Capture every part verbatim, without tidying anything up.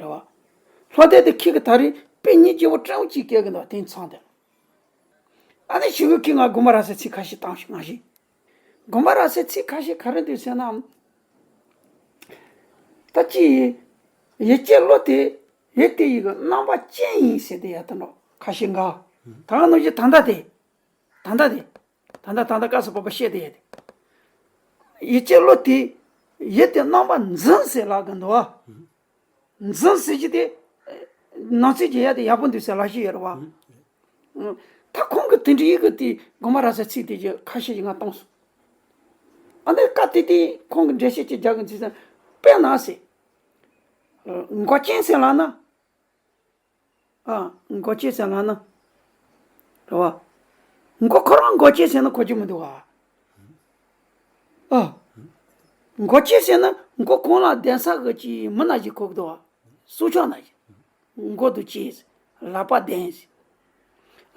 རེད་བ། ལྷོ་སྡེ་དེ་ཁྱེད་ཀྱི་ད་རེས་དཔེ་སྙིང་རྗེ་པོ་སྤྲང་པོ་གཅིག་སྐྱེལ་གི་འདུག་དེ་ཚང་དེ། ཨ་ནི་ཞུ་གི་ཁྱེད་ང་དགོན་པ་ར་སའི་ཚིག་ཁ་ཤས་བཏང་ཞིག་ང་ཞིག་དགོན་པ་ར་སའི་ཚིག་ཁ་ཤས་ག་རེ་འདུག་ཟེར་ན། ད་ཅི། ཡིད་ཀྱི་བློ་དེ་ཡིད་དེ་ཡི་གི་རྣམ་པ་ཅན་ཡིན་ཟེར་དེ་ཡ་ད་ནོ་ཁ་ཤས་འགའ། ད་ག་ནང་བཞིན་ད་ལྟ་དེ། ད་ལྟ་དེ། ད་ལྟ་ད་ལྟ་སྐབས་སུ་བབ་པ་བཤད་དེ་ཡ་དེ། ཡིད་ཀྱི་བློ་དེ་ཡིད་དེ་རྣམ་པ་འཛིན་ཟེར་ལབ་གི་འདུག་བ། འཛིན་ཟེར་གྱི་དེ། ནང་ཚིག་གི་ཡ་དེ་ཡག་པོ་འདུག་ཟེར་ལབ་ཤེས་ཡོད་རེད་བ། ད་ཁོང་གི་དེ་འདྲའི་ཡི་གི་དེ་དགོན་པ་ར་སའི་ཚིག་དེ་གི་ཁ་ཤས་ཀྱི་ང་གཏོང་སོང་། ཨ་ནི་བཀའ་དེ་དེ་ཁོང་གི་འགྲེལ་བཤད་ཅིག་རྒྱག་གི་འཛིན་ཙང་དཔེར་ན་ཟེར། མགོ་ཅན་ཟེར་ལབ་ན། ཨ། མགོ་ཅན་ཟེར་ལབ་ན། རེད་བ། མགོ་ཁོ་རང་མགོ་ཅན་ཟེར་ན་གོ་རྒྱུ་མི་འདུག་བ། ཨ། མགོ་ཅན་ཟེར་ན་མགོ་གང་ལ་ལྡན་ས་གི་ཅིག་མི་ན་ཞིག་གོ་གི་འདུག་བ། སྲོག་ཆགས་ན་ཞིག་མགོ་དུ་ཅན། ལག་པ་ལྡན་ཞིག་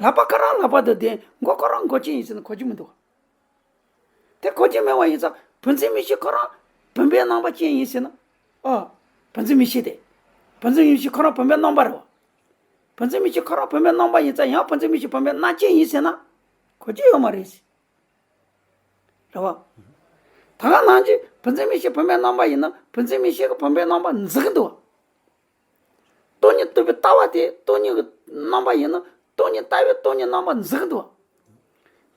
ལག་པ་ཁོ་རང་ལག་པ་དུ་ལྡན་མགོ་ཁོ་རང་མགོ་ཅན་ཡིན་ཟེར་ན་གོ་རྒྱུ་མི་འདུག་བ། དེ་གོ་རྒྱུ་མེད་པ་ཡིན་ཙང་བུམ་འཛིན་མིག་ཤེས་ཁོ་རང་བུམ་པའི་རྣམ་པ་ཅན་ཡིན་ཟེར་ན། ཨ། བུམ་འཛིན་མིག་ཤེས་དེ། བུམ་འཛིན་མིག་ཤེས་ཁོ་རང་བུམ་པའི་རྣམ་པ་རེད་བ། བུམ་འཛིན་མིག་ཤེས་ཁོ་རང་བུམ་པའི་རྣམ་པ་ཡིན་ཙང་ཡང་བུམ་འཛིན་མིག་ཤེས་བུམ་པའི་རྣམ་ཅན་ཡིན་ཟེར་ན། གོ་རྒྱུ་ཡོད་མ་རེད་ཟེར། རེད་བ། ད་ག་ནང་བཞིན་བུམ་འཛིན་མིག་ཤེས་བུམ་པའི་རྣམ་པ་ཡིན་ན་བུམ་འཛིན་མིག་ཤེས་ཀྱི་བུམ་པའི་རྣམ་པ་འཛིན་གྱི་འདུག་བ། སྟོང་ཉིད་རྟོགས་པའི་ལྟ་བ་དེ་སྟོང་ཉིད་ཀྱི་རྣམ་པ་ཡིན་ན་སྟོང་ཉིད་ལྟ་བའི་སྟོང་ཉིད་རྣམ་པ་འཛིན་གྱི་འདུག་བ།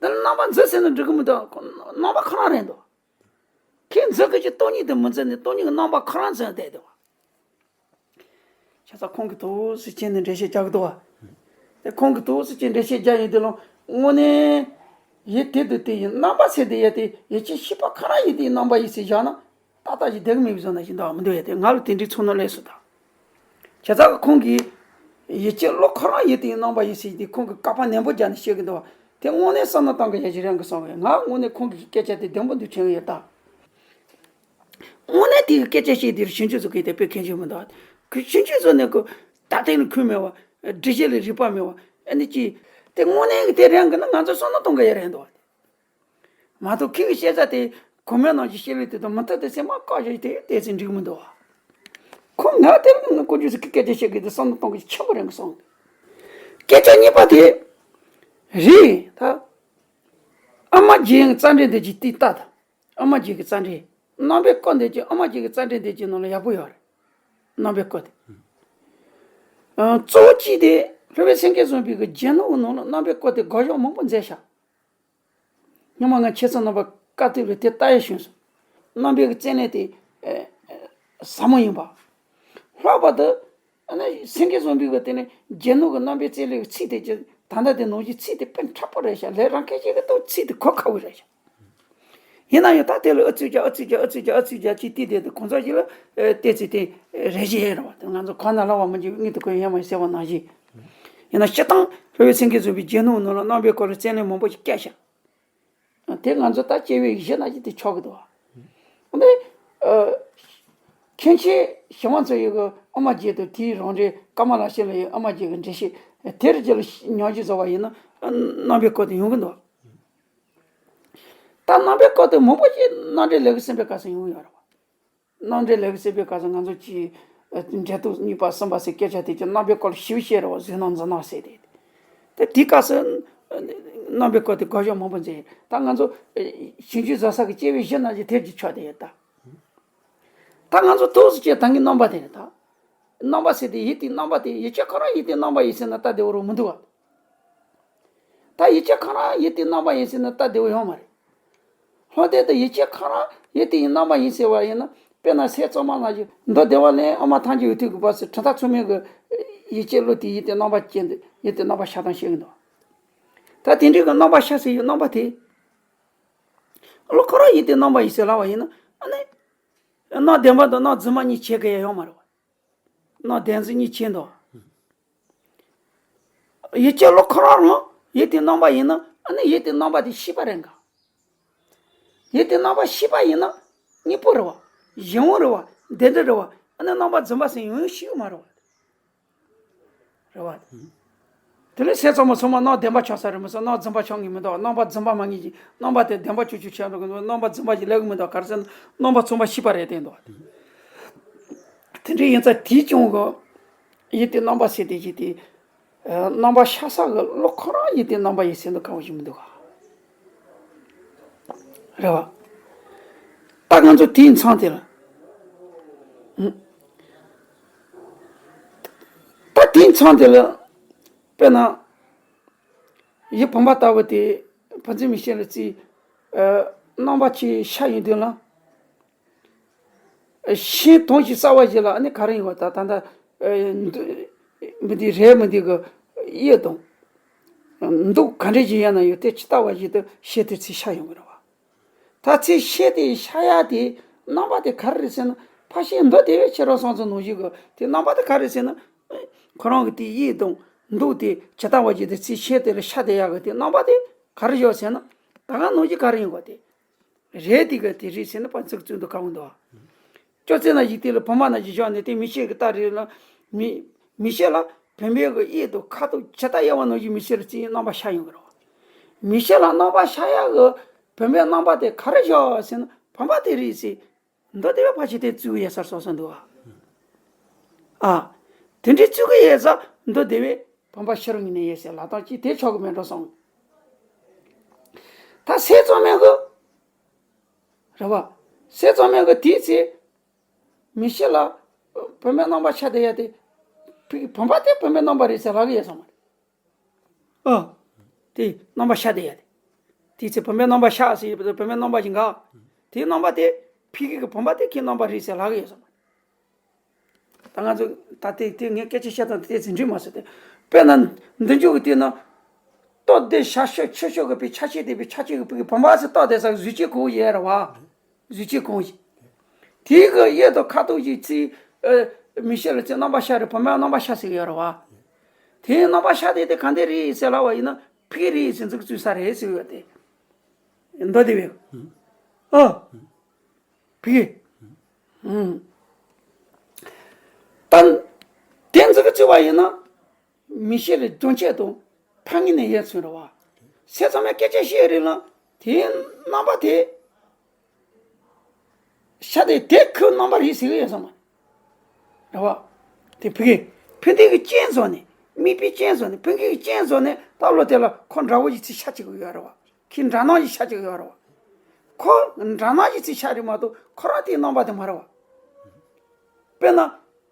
དེ་ནི་རྣམ་པ་འཛིན་ཟེར་ན་འགྲིག་གི་མི་འདུག་རྣམ་པ་ཁོ་རང་རེད་འདུག་ཁྱེད་འཛིན་གྱི་ཅིག་སྟོང་ཉིད་དེ་མི་འཛིན་ནས་སྟོང་ཉིད་ཀྱི་རྣམ་པ་ཁོ་རང་འཛིན་བསྡད་འདུག་བ། བྱས་ཙང་ཁོང་གིས་ཐུགས་སུ་ཆེ་ནས་འགྲེལ་བཤད་རྒྱག་གི་འདུག་བ། དེ་ཁོང་གིས་ཐུགས་སུ་ཆེ་འགྲེལ་བཤད་རྒྱག་ཡོང་དུས་ལ་དངོས་གནས་ཡིད་དེ་དུ་དེ་ཡི་རྣམ་པ་ཟེར་དེ་ཡ་དེ་ཡིད་ཆེས་ཤེས་པ་ཁོ་རང་ཡིད་དེའི་རྣམ་པ་ཡིན་ཟེར་བཞག་ན། ཏག་ཏག་ཅིག་བསྡད་གི་མེད་པའི་བཟོ་ན་ཞིག་འདུག་མི་འདུག་ཡ་དེ་ང་ལ་དེ་འདྲའི་ཚོར་སྣང་སླེབས་སོང་ད། བྱས་ཙང་ཁོང་གིས་ཡིད་ཀྱི་བློ་ཁོ་རང་ཡིད་དེའི་རྣམ་པ་ཡིན་ཟེར་དེ་ཁོང་གིས་བཀག་པ་ནན་པོ་བརྒྱབ་ནས་བཤད་གི་འདུག་བ། དེ་དངོས་གནས་བསམ་བློ་གཏོང་གི་ཡ་ཞིག་རང་གི་སོང་བས་ང་དངོས་གནས་ཁོང་གི་སྐད་ཆ་དེ་བདེན་པོ་འདུག་དྲན་གི་ཡོད་ད། དངོས་གནས་དེ་གི་སྐད་ཆ་བཤད་དེར་ཞིབ་འཇུག་བཟོ་གི་དེ་དཔེ་གལ་ཆེན་མི་འདུག་བ། ཁོས་ཞིབ་འཇུག་བཟོ་ནས་ཁོ་ད་ཐེངས་ལ་ཁུལ་མེད་བ། སྒྲིག་གཞི་ལ་རིག་པ་མེད་བ། ཨ་ནི་ཅི། དེ་དངོས་གནས་གི་དེ་རང་གི་ན་ང་ཚོ་བསམ་བློ་གཏོང་གི་ཡ་རེད་འདུག་བ། མ་གཏོགས་ཁྱེད་ཀྱི་བཤད་ས་དེ་གོང་མའི་ནང་གི་བཤད་ལུགས་དེ་དང་མི་མཐུན་དེ་སེམས་མ་བཀག་བཞག་དེ་དེ་ཚེ་འགྲིག་མི་འདུག་བ། ཁོ་ང་དེ་ལ་ང་ཀུན་སྤྱོད་ཟེར་གི་སྐད་ཆ་བཤད་གི་དེ་བསམ་བློ་གཏོང་གི་ཆེན་པོ་རེད་གི་སོང་། སྐད་ཆ་གཉིས་པ་དེ། རེད་ད། ཨ་མ་རྗེ་ཡང་རྩ་འགྲེལ་འདི་ཅིག་ཏིག་ལྟ་ད། ཨ་མ་རྗེ་གི་རྩ་འགྲེལ། རྣམ་པའི་སྐོར་འདི་ཅིག་ཨ་མ་རྗེ་གི་རྩ་འགྲེལ་འདི་ཅིག་ནང་ལ་ཡག་པོ་ཡོད་རེད། རྣམ་པའི་སྐོར་དེ། ཨ། གཙོ་བོ་གཅིག་དེ་སློབ་དཔོན་སེང་གེ་བཟང་པོའི་གི་རྒྱན་ནོར་གི་ནང་ལ་རྣམ་པའི་སྐོར་དེ་དགག་གཞག་མང་པོ་མཛད་ཤག་སྔོན་མ་ང་ཁྱེད་ཚོ་རྣམ་པ་བཀའ་ཐུབ་ལ་དེ་ལྟ་ཡ་བྱུང་སོང་། རྣམ་པའི་གི་རྩལ་ནས་དེ། ཨེ། ཨེ། ཟབ་མོ་ཡིན་པ། ལྷག་པར་དུ། ཨ་ནི་སེང་གེ་བཟང་པོའི་གི་དེ་ནས་རྒྱན་ནོར་གི་རྣམ་པའི་རྩལ་ལས་ཚིག་དེ་ཅི་ད་ལྟ་དེ་ནང་བཞིན་ཚིག་དེ་དཔེ་མཁྲེགས་པོ་རེད་ཤག་ལས་རང་སྐད་ཅིག་གི་ཐོག་ཚིག་དེ་གོ་ཁག་པོ་རེད་ཤག་ཡིན་ན་ཡང་ད་དེ་ལ་ཨུ་ཚུགས་རྒྱག་ཨུ་ཚུགས་རྒྱག་ཨུ་ཚུགས་རྒྱག་ཨུ་ཚུགས་རྒྱག་ཅིག་དེ་དེ་དེ་གང་ཟག་ཞིག་ལ་ཨེ་བལྟས་ཚེ་དེ་རེ་ཞིག་ཡིན་རེད་བ། དེ་ང་ཚོ་གོ་ན་སླ་བ་མི་འཇིགས་པའི་དངོས་དེ་གོ་ཡང་མ་ཟེར་བ་ནང་བཞིན། ཡིན་ན་སྤྱིར་བཏང་སློབ་དཔོན་སེང་གེ་བཟང་པོའི་རྒྱན་ནོར་ནང་ལ་རྣམ་པའི་སྐོར་ལ་རྩལ་ལས་མང་པོ་ཞིག་བཀལ་ཤག་དེ་ང་ཚོ་ད་སྐྱེ་བའི་གཞི་ན་ཅིག་དེ་ཆོག་གི་འདུག་བ། འདི། ཨ། མཁན་ཆེན་ཞི་བ་འཚོ་ཡི་གི་ཨ་མ་རྗེ་དང་དེའི་རང་འགྲེལ་ཀ་མ་ལ་ཤཱི་ལ་ཡི་ཨ་མ་རྗེ་གི་འགྲེལ་བཤད་དེར་རྗེ་ལ་ཉམས་ཞིབ་བཟོ་བ་ཡིན་ན་རྣམ་པའི་སྐོར་དེ་ཡོང་གི་འདུག་ད་རྣམ་པའི་སྐོར་དེ་མང་པོ་ཞིག་རྣམ་འགྲེལ་ལེའུ་གསུམ་པའི་སྐབས་སུ་ཡོང་ཡོད་རེད་བ། རྣམ་འགྲེལ་ལེའུ་གསུམ་པའི་སྐབས་སུ་ང་ཚོ་གི་འགྲེལ་བསྡུས་གཉིས་པ་གསུམ་པ་ཟེར་སྐད་ཆ་དེ་ཀྱང་རྣམ་པའི་སྐོར་ཞིབ་བཤད་རེད་བ། གཟིགས་སྣང་འཛིན་སྣང་ཟེར་དེ། དེ་དེའི་སྐབས་སུ་རྣམ་པའི་སྐོར་དེ་དགག་གཞག་མང་པོ་མཛད། ད་ང་ཚོ་ཞིབ་འཇུག་བཟོ་ས་གི་སྐྱེ་བའི་གཞི་ན་ཅིག་དེར་གྱི་ཆོག་དེ་ཡོད་ད། ད་ང་ཚོ་ཐུགས་སུ་ཆེ་ད་གི་རྣམ་པ་དེ་རེད་ད། རྣམ་པ་ཟེར་དེ་ཡིད་དེ་རྣམ་པ་དེ་ཡིད་ཆེས་ཁོ་རང་ཡིད་དེ་རྣམ་པ་ཡིན་ཟེར་ན་ད་བདེ་བོ་རུ་མི་འདུག་བ། ད་ཡིད་ཆེས་ཁོ་རང་ཡིད་དེ་རྣམ་པ་ཡིན་ཟེར་ན་ད་བདེ་བོ་ཡོང་མ་རེད། ལྷོ་སྡེ་དུ་ཡིད་ཆེས་ཁོ་རང་ཡིད་དེ་ཡི་རྣམ་པ་ཡིན་ཟེར་བ་ཡིན་ན། དཔེར་ན་སྲས་གཙང་མ་ལ་ཡི་མདོ་སྡེ་པ་ལས་ཨ་མ་ཐམས་ཅད་ཡོད་དུས་ཀྱི་བར་སུ་གྲུབ་མཐའ་ཚང་མའི་གི་ཡིད་ཆེས་བློ་དེ་ཡིད་དེ་རྣམ་པ་ཅན་དུ་ཡིད་དེ་རྣམ་པ་ཤར་སྟངས་བཤད་གི་འདུག་ད་དེ་འདྲའི་གི་རྣམ་པ་ཤར་ཟེར་ཡི་རྣམ་པ་དེ། བློ་ཁོ་རང་ཡིད་དེ་རྣམ་པ་ཡིན་ཟེར་ལབ་པ་ཡིན་ན་ཨ་ནི། རྣམ་བདེན་པ་དང་རྣམ་རྫུན་མ་གཉིས་ཕྱེ་གི་ཡ་ཡོད་མ་རེད་བ། རྣམ་བདེན་རྫུན་གཉིས་ཕྱེ་འདུག་ཡིད་ཆེས་བློ་ཁོ་རང་རང་ཡིད་དེ་རྣམ་པ་ཡིན་ན་ཨ་ནི་ཡིད་དེ་རྣམ་པ་དེ་ཤེས་པ་རེད་ག་ཡིད་དེ་རྣམ་པ་ཤེས་པ་ཡིན་ན་གཉིས་པོ་རེད་བ། གཞན་དབང་རེད་བ། བདེན་འབྲེལ་རེད་བ། ཨ་ནི་རྣམ་པ་རྫུན་པ་ཟེར་ཡོང་ཡོང་ཤེས་ཡོད་མ་རེད་བ། རེད་བ། དེ་ལས་སྲས་གཙང་མ་ཚང་མ་རྣམ་བདེན་པ་ཆགས་ས་རེད་མི་སྲིད་རྣམ་རྫུན་པ་ཆགས་ངེས་མི་འདུག་རྣམ་པ་རྫུན་པ་མ་ངེས་ཀྱི་རྣམ་པ་དེ་བདེན་པ་ཆུ་ཆུ་ཆགས་འགྲོ་གི་འདུག་རྣམ་པ་རྫུན་པ་ཞིག་ལབ་གི་མི་འདུག་ག་རེ་ཟེར་ན་རྣམ་པ་ཚང་མ་ཤེས་པ་རེད་བསྟན་འདུག་ད་ དེ་འདྲ་ཡིན་ཙང་དེའི་སྐྱོན་གྱིས་ཡིད་བརྟན་རྣམ་པར་ཟེར་དེ་ཡིད་བརྟན། ཨ། རྣམ་པར་ཤར་ས་གི་བློ་ཁོ་རང་ཡིད་བརྟན་རྣམ་པར་ཡེ་ཟེར་ན་དཀའ་བ་ཞིག་མི་འདུག་ག་རེད་བ། ད་ང་ཚོ་དེའི་མཚམས་དེ་ལ། ཨུ། ད་དེའི་མཚམས་དེ་ལ། དཔེར་ན། ཡིད་བུམ་པ་ལྟ་བུ་དེ་བུམ་འཛིན་མིག་ཤེས་ལ་བརྩིས། ཨ། རྣམ་པར་ཅིག་ཤར་ཡོང་དུས་ལ། ཤིང་དོམ་ཞིག་གསར་བ་ཞིག་ལ་ཨ་ནི་ག་རེ་ཡོང་བ། ད་ད་ལྟ་མི་འདི་རེད་མི་འདི་གི་དབྱིབས་དང་། མདོག་ག་འདྲ་ཞིག་ཡིན་ན་ཡང་དེ་ཇི་ལྟ་བ་ཞིག་ཏུ་ཤེས་དེ་ཚིག་ཤར་ཡོང་གི་རེད་བ། ད་ཚིག་ཤེས་དེ་ཤར་ཡ་དེ་རྣམ་པ་དེ་ག་རེ་རེད་ཟེར་ན། ཕར་ཤེས་མདོ་སྡེ་པའི་ཕྱི་རོལ་གསུམ་ཚོ་ནང་བཞིན་གི་དེ་རྣམ་པ་དེ་ག་རེ་རེད་ཟེར་ན། ཁོ་རང་གི་དེ་དབྱིབས་དང་མདོག་དེ་ཇི་ལྟ་བ་ཞིག་ཏུ་ཚིག་ཤེས་དེ་ལ་ཤར་བསྡད་ཡ་གི་དེ་རྣམ་པ་དེ་ག་རེ་བཞག་ཟེར་ན། ད་ག་ནང་བཞིན་ག་རེ་ཡིན་དགོས་དེ། རེད། དེ་ག་དེ་རེད་ཟེར་ན་ཕར་ཚིག་བཙུགས་འདུག་ག་འོང་འདུག་བ། ཅོག་ཙེ་ན་ཞིག་དེ་ལ་བུམ་པ་ན་ཞིག་བཞག་ནས་དེ་མིག་ཤེས་ཀྱི་ལྟ་རེད་ལ། མིག་མིག་ཤེས་ལ་བུམ་པའི་གི་དབྱིབས་དང་ཁ་དོག་ཇི་ལྟ་ཡོད་པ་ནང་བཞིན་མིག་ཤེས་ལ་བརྩིས་རྣམ་པ་ཤར་ཡོང་གི་རེད་བ། མིག་ཤེས་ལ་རྣམ་པ་ཤར་ཡ་གི་བུམ་པའི་རྣམ་པ་དེ་ག་རེ་བཞག་ཟེར་ན་བུམ་པ་དེ་རེད་ཟེར། མདོ་སྡེ་པའི་ཕར་ཕྱིན་དེ་བཙུགས་ཡོད་ས་སོ་སོ་འདུག་བ། ཨ། དེ་འདྲའི་བཙུགས་ཀྱི་ཡོད་ས་མདོ་སྡེ་པའི་བུམ་པ་ཕྱི་རོལ་ངོས་ནས་ཡོད་ཟེར་ལབ་སྟངས་ཅིག་དེ་ཆོག་གི་མེད་འགྲོ་སོང་། ད་སེམས་ཙམ་མེད་གི། རེད་བ། སེམས་ཙམ་མེད་གི་དེའི་ཚེ། མིག་ཤེས་ལ་བུམ་པའི་རྣམ་པ་ཤར་བསྡད་ཡ་དེ། ཕ་གི་བུམ་པ་དེ་བུམ་པའི་རྣམ་པ་རེད་ཟེར་ལབ་ཀྱི་ཡོད་ས་མ་རེད། ཨ། དེ་རྣམ་པ་ཤར་བསྡད་ཡ་དེ། དེའི་ཚེ་བུམ་པའི་རྣམ་པ་ཤར་ཟེར་ཡོད་པ་དེ་བུམ་པའི་རྣམ་པ་ཞིག་འགའ། དེའི་རྣམ་པ་དེ་ཕ་གི་གི་བུམ་པ་དེ་ཁྱེད་རྣམ་པ་རེད་ཟེར་ལབ་ཀྱི་ཡོད་ས་མ་རེད། ད་ང་ཚོ་ད་ལྟའི་དེ་ངས་སྐད་ཆ་བཤད་སྟངས་དེ་ཚིག་འགྲིག་མ་སོང་སྟེ། དཔེར་ན་འདི་འཇུག་གི་དེ་ན། རྟོག་བདེ་ཤར་ཕྱོགས་ཆོས་ཕྱོགས་ཀྱི་པའི་ཆ་ཤས་དེ་པའི་ཆ་ཤས་ཀྱི་པའི་བུམ་པ་ཟེར་རྟོག་བདེ་ས་གཟུགས་ཅན་གང་ཡོད་རེད་བ། གཟུགས་ཅན་གང་ཞིག་དེའི་གི་དབྱིབས་དང་ཁ་དོག་ཅིག་ཚིག་ཨ། མིག་ཤེས་ལ་ཚིག་རྣམ་པ་ཤར་རེད། བུམ་པའི་རྣམ་པ་ཤར་ཟེར་གྱི་ཡོད་རེད་བ། དེའི་རྣམ་པ་ཤར་དེ་དེ་ག་འདྲ་རེད་ཟེར་ལབ་པ་ཡིན་ན་ཕ་གི་རེད་ཟེར་འཛུགས་བཙུགས་ས་རེད་ཟེར་གྱི་ཡོད་དེ། མདོ་སྡེ་པས། ཨ། ཕ་གི། ཨུམ། ད་དེ་འཛུགས་བཙུགས་པ་ཡིན་ན། མིག་ཤེས་ལ་སྦྱོང་བྱེད་དང་ཕ་གི་ནས་ཡལ་སོང་རེད་བ། སེམས་ཙམ་མེད་སྐད་ཆ་བཤད་རེད་ལ། དེའི་རྣམ་པ་དེ་ཤར་དེ་དེ་ཁོའི་རྣམ་པ་རེད་ཟེར་གྱི་ཡོད་ས་མ་རེད་བ། དེ་ཕ་གི་ཕན་བདེ་གི་རྐྱེན་བཟོ་ནས། དམིགས་པའི་རྐྱེན་བཟོ་ནས། ཕན་གྱི་རྐྱེན་བཟོ་ནས་ད་བློ་དེ་ལ་ཁོ་འདྲ་བོ་ཞིག་ཚིག་ཤར་བྱེད་ཀྱི་ཡོད་རེད་བ། ཁོའི་འདྲ་སྣང་ཞིག་ཤར་བྱེད་ཀྱི་ཡོད་རེད་བ། ཁོ་འདྲ་སྣང་ཞིག་ཚིག་ཤར་རེད་མ་གཏོགས་ཁོ་རང་དེའི་རྣམ་པ་དེ་མ་རེད་བ། དཔེར་ན།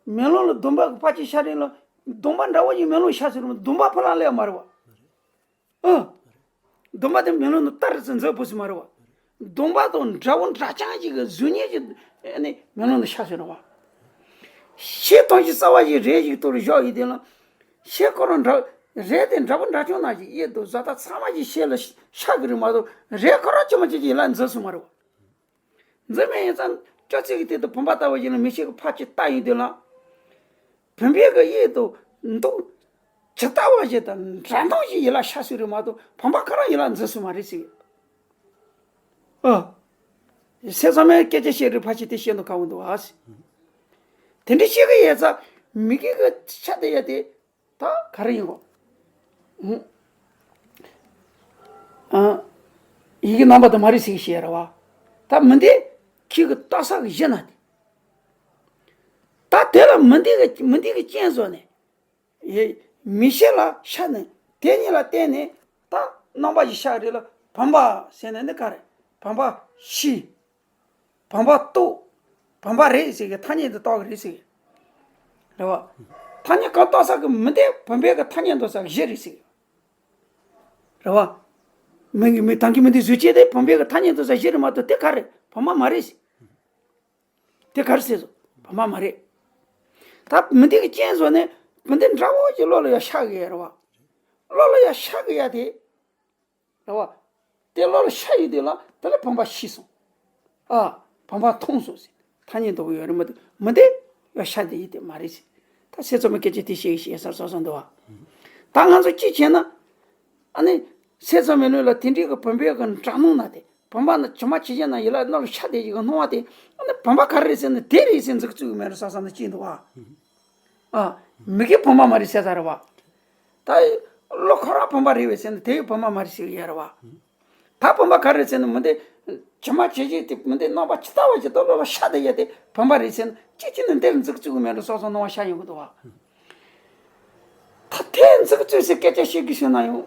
མེ་ལོང་ལ་སྡོམ་པ་གི་ཕར་ཕྱིན་ཤར་རེད་ལ། སྡོམ་པ་འདྲ་བོ་ཞིག་མེ་ལོང་ཤར་ཟེར་རེད་མ་གཏོགས་སྡོམ་པ་ཕ་ལ་ལས་མ་རེད་བ། ཨ། སྡོམ་པ་དེ་མེ་ལོང་ནང་ལྟར་ཟེར་འཛག་པོ་ཞིག་མ་རེད་བ། སྡོམ་པ་དང་འདྲ་བོ་འདྲ་རྐྱང་ཞིག་གི་གཟུགས་བརྙན་ཞིག་ཨ་ནི་མེ་ལོང་ནང་ཤར་ཟེར་རེད་བ། ཤེས་སྟངས་ཤིག་གསར་བ་ཞིག་རེད་ཞིག་ཐོག་ལ་བཞག་ཡོད་དེ་ལ། ཤེས་ཁོ་རང་འདྲ། རེད་དེ་འདྲ་བོ་འདྲ་རྐྱང་ནང་བཞིན་དབྱིབས་དང་བཟོ་ལྟ་ཚང་མ་ཞིག་ཤེས་ལ་ཤར་གི་རེད་མ་གཏོགས་རེད་ཁོ་རང་ཅི་མ་ཅི་ཞིག་ཡིད་ལ་འཛིན་སོང་མ་རེད་བ། འཛིན་མེད་ཡིན་ཙང་ཅོག་ཙེ་གི་སྟེང་དུ་བུམ་པ་ལྟ་བུ་ཞིག་ལ་མིག་ཤེས་ཀྱིས་ཕར་ཕྱིན་ལྟ་ཡོང་དུས་ལ། བུམ་པའི་གི་དབྱིབས་དང་མདོག་ཇི་ལྟ་བ་ཞིག་དང་འདྲ་མཐོང་ཞིག་ཡིད་ལ་ཤར་སོང་རེད་མ་གཏོགས་བུམ་པ་ཁོ་རང་ཡིད་ལ་འཛིན་སོང་མ་རེད་ཟེར། ཨ། སེམས་ཙམ་མེད་སྐད་ཆ་བཤད་རེད་ཕར་ཕྱིན་དེ་བཤད་འདུག་ག་འོང་འདུག་ཨ་ཟེར། དེ་འདྲ་བཤད་གི་ཡོད་ཙང་མི་དགེ་གི་ཆ་དེ་ཡོད་དེ། ད་ག་རེ་ཡིན་གོ། ཨ། ཡིད་ཀྱི་རྣམ་པ་དེ་མ་རེད་ཟེར་གྱི་བཤད་རེད་བ། ད་མི་འདི་ཁྱི་གི་ལྟ་ས་གི་གཞི་ན་དེ། ད་དེ་ལ་མི་འདི་གི་མི་འདི་གི་རྐྱེན་བཟོ་ནས། ཡེ། མིག་ཤེས་ལ་ཤར་ནས་དེ་གཉིས་ལ་བརྟེན་ནས་ད་རྣམ་པ་ཞིག་ཤར་རེད་ལ་བུམ་པ་ཟེར་ནས་འདི་ག་རེད། བུམ་པ་ཤི། བུམ་པ་རྟོགས། བུམ་པ་རེད་ཟེར་གི་ཐ་སྙད་འདི་བཏགས་གི་རེད་ཟེར་གི། རེད་བ། ཐ་སྙད་གང་བཏགས་ས་གི་མི་འདི་བུམ་པའི་གི་ཐ་སྙད་འདོགས་ས་གི་གཞི་རེད་ཟེར་གི། རེད་བ། མི་གི་མི་དང་གི་མི་འདི་གཟུགས་ཅན་དེ་བུམ་པའི་གི་ཐ་སྙད་འདོགས་ས་གི་གཞི་རེད་མ་གཏོགས་དེ་ག་རེད། བུམ་པ་མ་རེད་ཟེར། དེ་ག་རེ་ཟེར་སོང་། བུམ་པ་མ་རེད། ད་མི་འདི་གི་རྐྱེན་བཟོ་ནས་མི་འདི་འདྲ་བོ་ཞིག་བློ་ལ་ཡང་ཤར་གི་ཡོད་རེད་བ། བློ་ལ་ཡང་ཤར་གི་ཡ་དེ། རེད་བ། དེ་བློ་ལ་ཤར་ཡོད་དུས་ལ་དེ་ལ་བུམ་པ་ཤི་སོང་། ཨ། བུམ་པ་ཐོང་སོང་ཟེར། ཐ་སྙད་འདོགས་གི་ཡོད་རེད་མ་གཏོགས་མི་འདི་ཡང་ཤར་དེ་ཡིན་དེ་མ་རེད་ཟེར། ད་སེམས་ཙམ་མེད་སྐད་ཆ་དེ་བཤད་བཤད་ས་སོ་སོ་འདུག་བ། ད་ང་ཚོ་ཅི་བྱས་ན། ཨ་ནི། སེམས་ཙམ་མེད་ལུགས་ལ་དེ་འདྲའི་གི་བུམ་པའི་གི་འདྲ་མཐོང་ན་དེ། བུམ་པ་ནི་ཇི་མ་ཇི་བཞིན་ན་ཡིད་ལ་རྣམ་པར་ཤར་དེ་ཞིག་གི་སྣང་བ་དེ། ཨ་ནི་བུམ་པ་ག་རེ་རེད་ཟེར་ན་དེ་རེད་ཟེར་འཛུགས་བཙུགས་མེད་རུང་ས་ས་ན་ཅི་འདུག་བ། ཨ། མི་དགེ་བུམ་པ་མ་རེད་ཟེར་ས་རེད་བ། ད་བློ་ཁོ་རང་བུམ་པ་རེད་བས་ཟེར་ན་དེ་བུམ་པ་མ་རེད་ཟེར་གི་ཡོད་རེད་བ། ད་བུམ་པ་ག་རེ་རེད་ཟེར་ན་མི་འདི། ཇི་མ་ཇི་བཞིན་དེ་མི་འདི་རྣམ་པ་ཇི་ལྟ་བ་ཇི་ལྟ་བུ་ལ་ཤ་དེ་ཡ་དེ་བུམ་པ་རེད་ཟེར་ན། ཅི་ཅི་ནས་འདིར་འཛུགས་བཅུག་གི་མེད་འགྲོ་སོགས་སོགས་སྣང་བ་ཤར་ཡོང་གི་འདུག་བ། ད་དེ་འཛུགས་བཅུག་ཟེར་སྐད་ཆ་བཤད་གི་ཤོད་ན་ཡང་།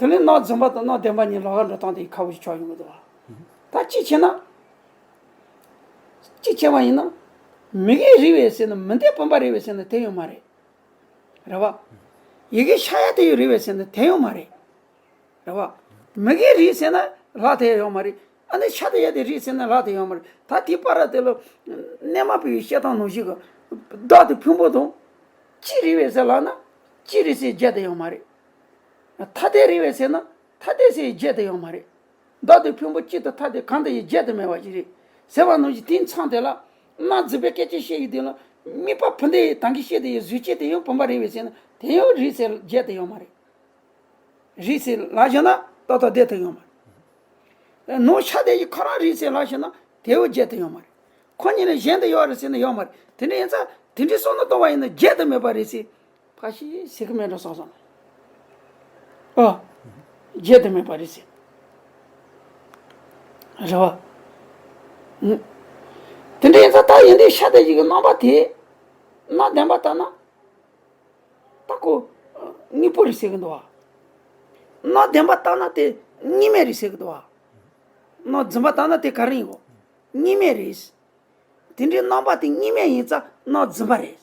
དེ་ལས་སྣང་རྫུན་པ་དང་སྣང་བདེན་པ་གཉིས་ལོགས་ཀ་འགྲོ་སྟངས་དེ་ཁག་པོ་ཞིག་ཆགས་ཡོང་གི་འདུག་བ། ད་ཅི་བྱས་ན། ཅི་བྱས་པ་ཡིན་ན། མི་གིས་རིག་པས་ཟེར་ན་མི་འདི་བུམ་པ་རེད་པས་ཟེར་ན་དེ་ཡོད་མ་རེད། རེད་བ། ཡི་གེ་ཤ་ཡ་དེ་ཡོད་རེད་པས་ཟེར་ན་དེ་ཡོད་མ་རེད། རེད་བ། མི་གིས་རིག་ཟེར་ན་ལྷ་དེ་ཡོད་མ་རེད། ཨ་ནི་ཤ་དེ་ཡ་དེ་རིག་ཟེར་ན་ལྷ་དེ་ཡོད་མ་རེད། ད་དེའི་བར་དེ་ལ། གནས་མ་པའི་བཤད་སྟངས་ནང་བཞིན་གྱི། བདག་དང་ཕུང་པོ་དང་། གཅིག་རེད་པས་ཟེར་ལབ་ན། གཅིག་རེད་ཟེར་བརྗོད་དེ་ཡོད་མ་རེད། ཐ་དད་རེད་པས་ཟེར་ན། ཐ་དད་ཟེར་བརྗོད་དེ་ཡོད་མ་རེད། བདག་དང་ཕུང་པོ་གཅིག་ཏུ་ཐ་དད་གང་དུ་ཡང་བརྗོད་དུ་མེད་པ་ཞིག་རེད། ཟེར་བ་ནང་བཞིན་དེའི་མཚམས་དེ་ལ། སྣང་རྫུན་པའི་སྐད་ཆ་བཤད་ཡི་དེ་ལ། དམིགས་པ་བུམ་པ་དེ་ཡི་དང་གི་བཤད་དེ་ཡི་གཟུགས་བྱད་དེ་ཡང་བུམ་པ་རེད་པས་ཟེར་ན་དེ་ཡང་རེད་ཟེར་བརྗོད་དེ་ཡོད་མ་རེད། རེད་ཟེར་ལབ་བཞག་ན་ཏག་ཏག་བསྡད་ཐུབ་ཡོད་མ་རེད། ནང་ཤ་དེ་ཡི་ཁོ་རང་རེད་ཟེར་ལབ་བཞག་ན་དེ་ཡང་བརྗོད་དུ་ཡོད་མ་རེད། ཁོ་གཉིས་ལས་གཞན་དུ་ཡོད་རེད་ཟེར་ན་ཡོད་མ་རེད། དེ་འདྲ་ཡིན་ཙང་དེ་འདྲའི་བསམ་བློ་གཏོང་བ་ཡིན་ན་བརྗོད་དུ་མེད་པ་རེད་ཟེར། ཕ་ཤི་ཟེར་གི་མེད་འགྲོ་སོང་སོང་། ཨ། བརྗོད་དུ་མེད་པ་རེད་ཟེར། རེད་བ། ཨུ། དེ་འདྲ་ཡིན་ཙང་ད་ཡིན་དུས་ཤ་དེ་ཡི་གི་རྣམ་པ་དེ། སྣང་བདེན་པ་ལྟར་ན། ད་ཁོ། དངོས་པོ་རེད་ཟེར་གི་འདུག་བ། སྣང་བདེན་པ་ལྟར་ན་དེ་གཉིས་མེད་རེད་ཟེར་གི་འདུག་བ། སྣང་རྫུན་པ་ལྟར་ན་དེ་ག་རེ་ཡིན་གོ། གཉིས་མེད་རེད། དེ་འདྲའི་རྣམ་པ་དེ་གཉིས་མེད་ཡིན་ཙང་སྣང་རྫུན་པ་རེད།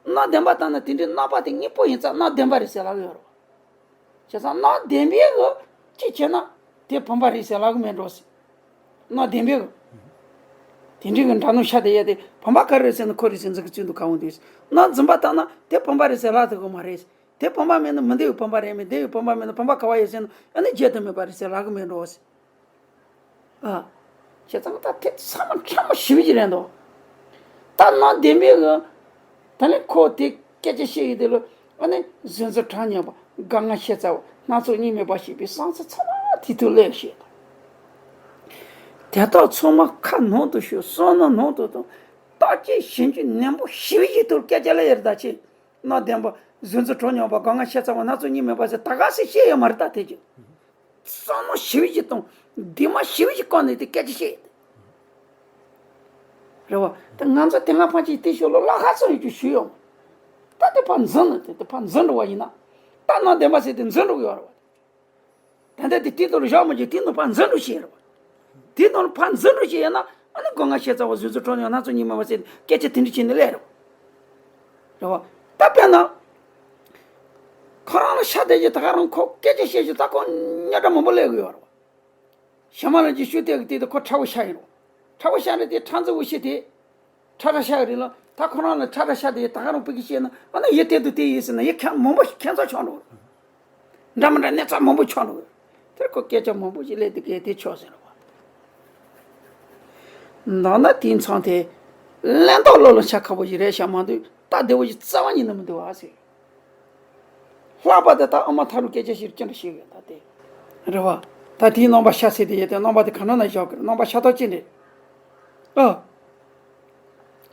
སྣང་བདེན་པ་ལྟར་ན་དེ་འདྲའི་རྣམ་པ་དེ་དངོས་པོ་ཡིན་ཙང་སྣང་བདེན་པ་རེད་ཟེར་ལབ་ཀྱི་ཡོད་རེད་བ། བྱས་ཙང་སྣང་བདེན་པའི་གི་ཅི་བྱས་ན་དེ་བུམ་པ་རེད་ཟེར་ལབ་ཀྱི་མེད་འགྲོ་ཟེར། སྣང་བདེན་པའི་གི། དེ་འདྲའི་གི་འདྲ་སྣང་ཤ་དེ་ཡ་དེ་བུམ་པ་ག་རེ་རེད་ཟེར་ན་ཁོ་རེད་ཟེར་འཛིན་གི་བཙུན་དུ་ག་འོང་དུས། སྣང་རྫུན་པ་ལྟར་ན་དེ་བུམ་པ་རེད་ཟེར་ལབ་ཐུབ་གི་མ་རེད། དེ་བུམ་པ་མེད་ན་མི་འདི་ཡི་བུམ་པ་རེད། མི་འདི་ཡི་བུམ་པ་མེད་ན་བུམ་པ་ག་བ་ཡོད་ཟེར་ན་ཨ་ནི་བརྗོད་དུ་མེད་པ་རེད་ཟེར་ལབ་གི་མེད་འགྲོ་ཟེར། ཨ། བྱས་ཙང་ད་དེ་ཚང་མ་ཕྲ་མོ་ཞེ་པོ་ཅིག་རེད་འདུག་ད་སྣང་བདེན་པའི་གི། ད་ནི་ཁོ་དེ་སྐད་ཆ་བཤད་ཡི་དེ་ལ་ཨ་ནི་གཟུགས་འཛིན་གྲོགས་མྱོང་བ་དགའ་ང་ཤེས་ཚ་བ་སྣ་ཚོགས་གཉིས་མེད་པ་ཞེས་པའི་བསམ་ཚུལ་ཚང་མ་དེ་དུ་སླེབས་ཤེས་དང་། དེ་དག་ཚང་མ་ཁ་ནང་དུ་ཞུགས་བསམ་མནོ་ནང་དུ་དང་བརྟག་དཔྱད་ཞིབ་འཇུག་ནན་པོ་ཞེ་པོ་ཅིག་ཐུག་སྐད་ཆ་ལ་ཡར་ད་ཆེ། སྣང་བདེན་པ། གཟུགས་འཛིན་གྲོགས་མྱོང་བ་དགའ་ང་ཤེས་ཚ་བ་སྣ་ཚོགས་གཉིས་མེད་པ་ཟེར་ད་ག་སེ་བཤད་ཡོད་མ་རེད་ད་དེ་ཅི། བསམ་མནོ་ཞེ་པོ་ཅིག་དང་། གདེང་མ་ཞེ་པོ་ཅིག་བསྐོར་ནས་དེ་སྐད་ཆ་བཤད་ཡོད་དེ། རེད་བ། ད་ང་ཚོ་དེ་སྔ་ཕན་ཆད་དེ་ཞོར་ལ་བླ་ཁ་ཚང་ཡོད་རྒྱུ་ཞུས་ཡོང་། ད་དེ་ཕར་འཛིན་ནས་དེ་དེ་ཕར་འཛིན་འགྲོ་བ་ཡིན་ན། ད་སྣང་བདེན་པ་ཟེར་དེ་འཛིན་འགྲོ་གི་ཡོད་རེད་བ། ད་ལྟ་དེ་དེ་དོར་བཞག་མ་བྱེད་དེ་ནང་ཕར་འཛིན་འགྲོ་བྱེད་རེད་བ། དེ་ནང་ཕར་འཛིན་འགྲོ་བྱེད་ཡོད་ན་ཨ་ནི་སྒོ་ང་ཤེས་ཚ་བ་གཟུགས་འཛིན་གྲོགས་མྱོང་སྣ་ཚོགས་གཉིས་མེད་པ་ཟེར་སྐད་ཆ་དེ་འདྲ་བྱས་ནས་སླེབས་རེད་བ། རེད་བ། ད་དཔེར་ན། ཁོ་རང་ལ་ཤ་དེ་ཅི་ད་ག་རང་ཁོ་སྐད་ཆ་བཤད་ཅི་ད་ཁོ་རྙོག་དྲ་མང་པོ་སླེབས་གི་ཡོད་རེད་བ། ཞྭ་དམར་ལ་ཅིག་ཤུགས་གཏད་གི་དེ་དེ་ཁོ་ཁྲ་བོ་ཤ་ཡིན་རོ། ཁྲ་བོ་ཤ་རེད་དེ་ཁྲ་འཛི་བོ་ཤི་དེ། ཁྲ་ཁྲ་ཤ་གི་རེད་ལ་ད་ཁོ་རང་ལ་ཁྲ་ཁྲ་ཤ་དེ་ད་ག་རང་ཕ་གི་བཤད་ན་ཨ་ན་ཡི་དེ་དུ་དེ་ཡིན་ཟེར་ན་ཡི་ཁ་མང་པོ་ཁྱད་མཚར་ཆགས་འགྲོ། འདྲ་མི་འདྲ་གནས་ཚང་མང་པོ་ཆགས་འགྲོ། དེར་ཁོ་སྐད་ཆ་མང་པོ་ཞིག་སླེབས་དེ་གས་དེ་ཆོག་ཟེར་རོ། མདང་ན་དེའི་མཚང་དེ། གླེན་ཏོག་བློ་ལ་འཆར་ཁག་པོ་ཞིག་རེད་ཤག་མ་འདུག་ད་བདེ་བོ་ཞིག་རྩ་བ་ཉིད་ནས་མི་འདུག་ཨ་ཟེར། ལྷག་པར་དུ་ད་ཨ་མ་ཐ་རུ་སྐད་ཆ་ཞིག་ཅི་འདྲ་ཞིག་ཡོད་ད་དེ། རེད་བ། ད་དེའི་རྣམ་པ་ཤ་ཟེར་དེ་ཡོད་དེ་རྣམ་པ་དེ་ག་ན་ན་བཞག་གི་རེད་རྣམ་པ་ཤ་སྟག་ཅི་འདྲ། ཨ།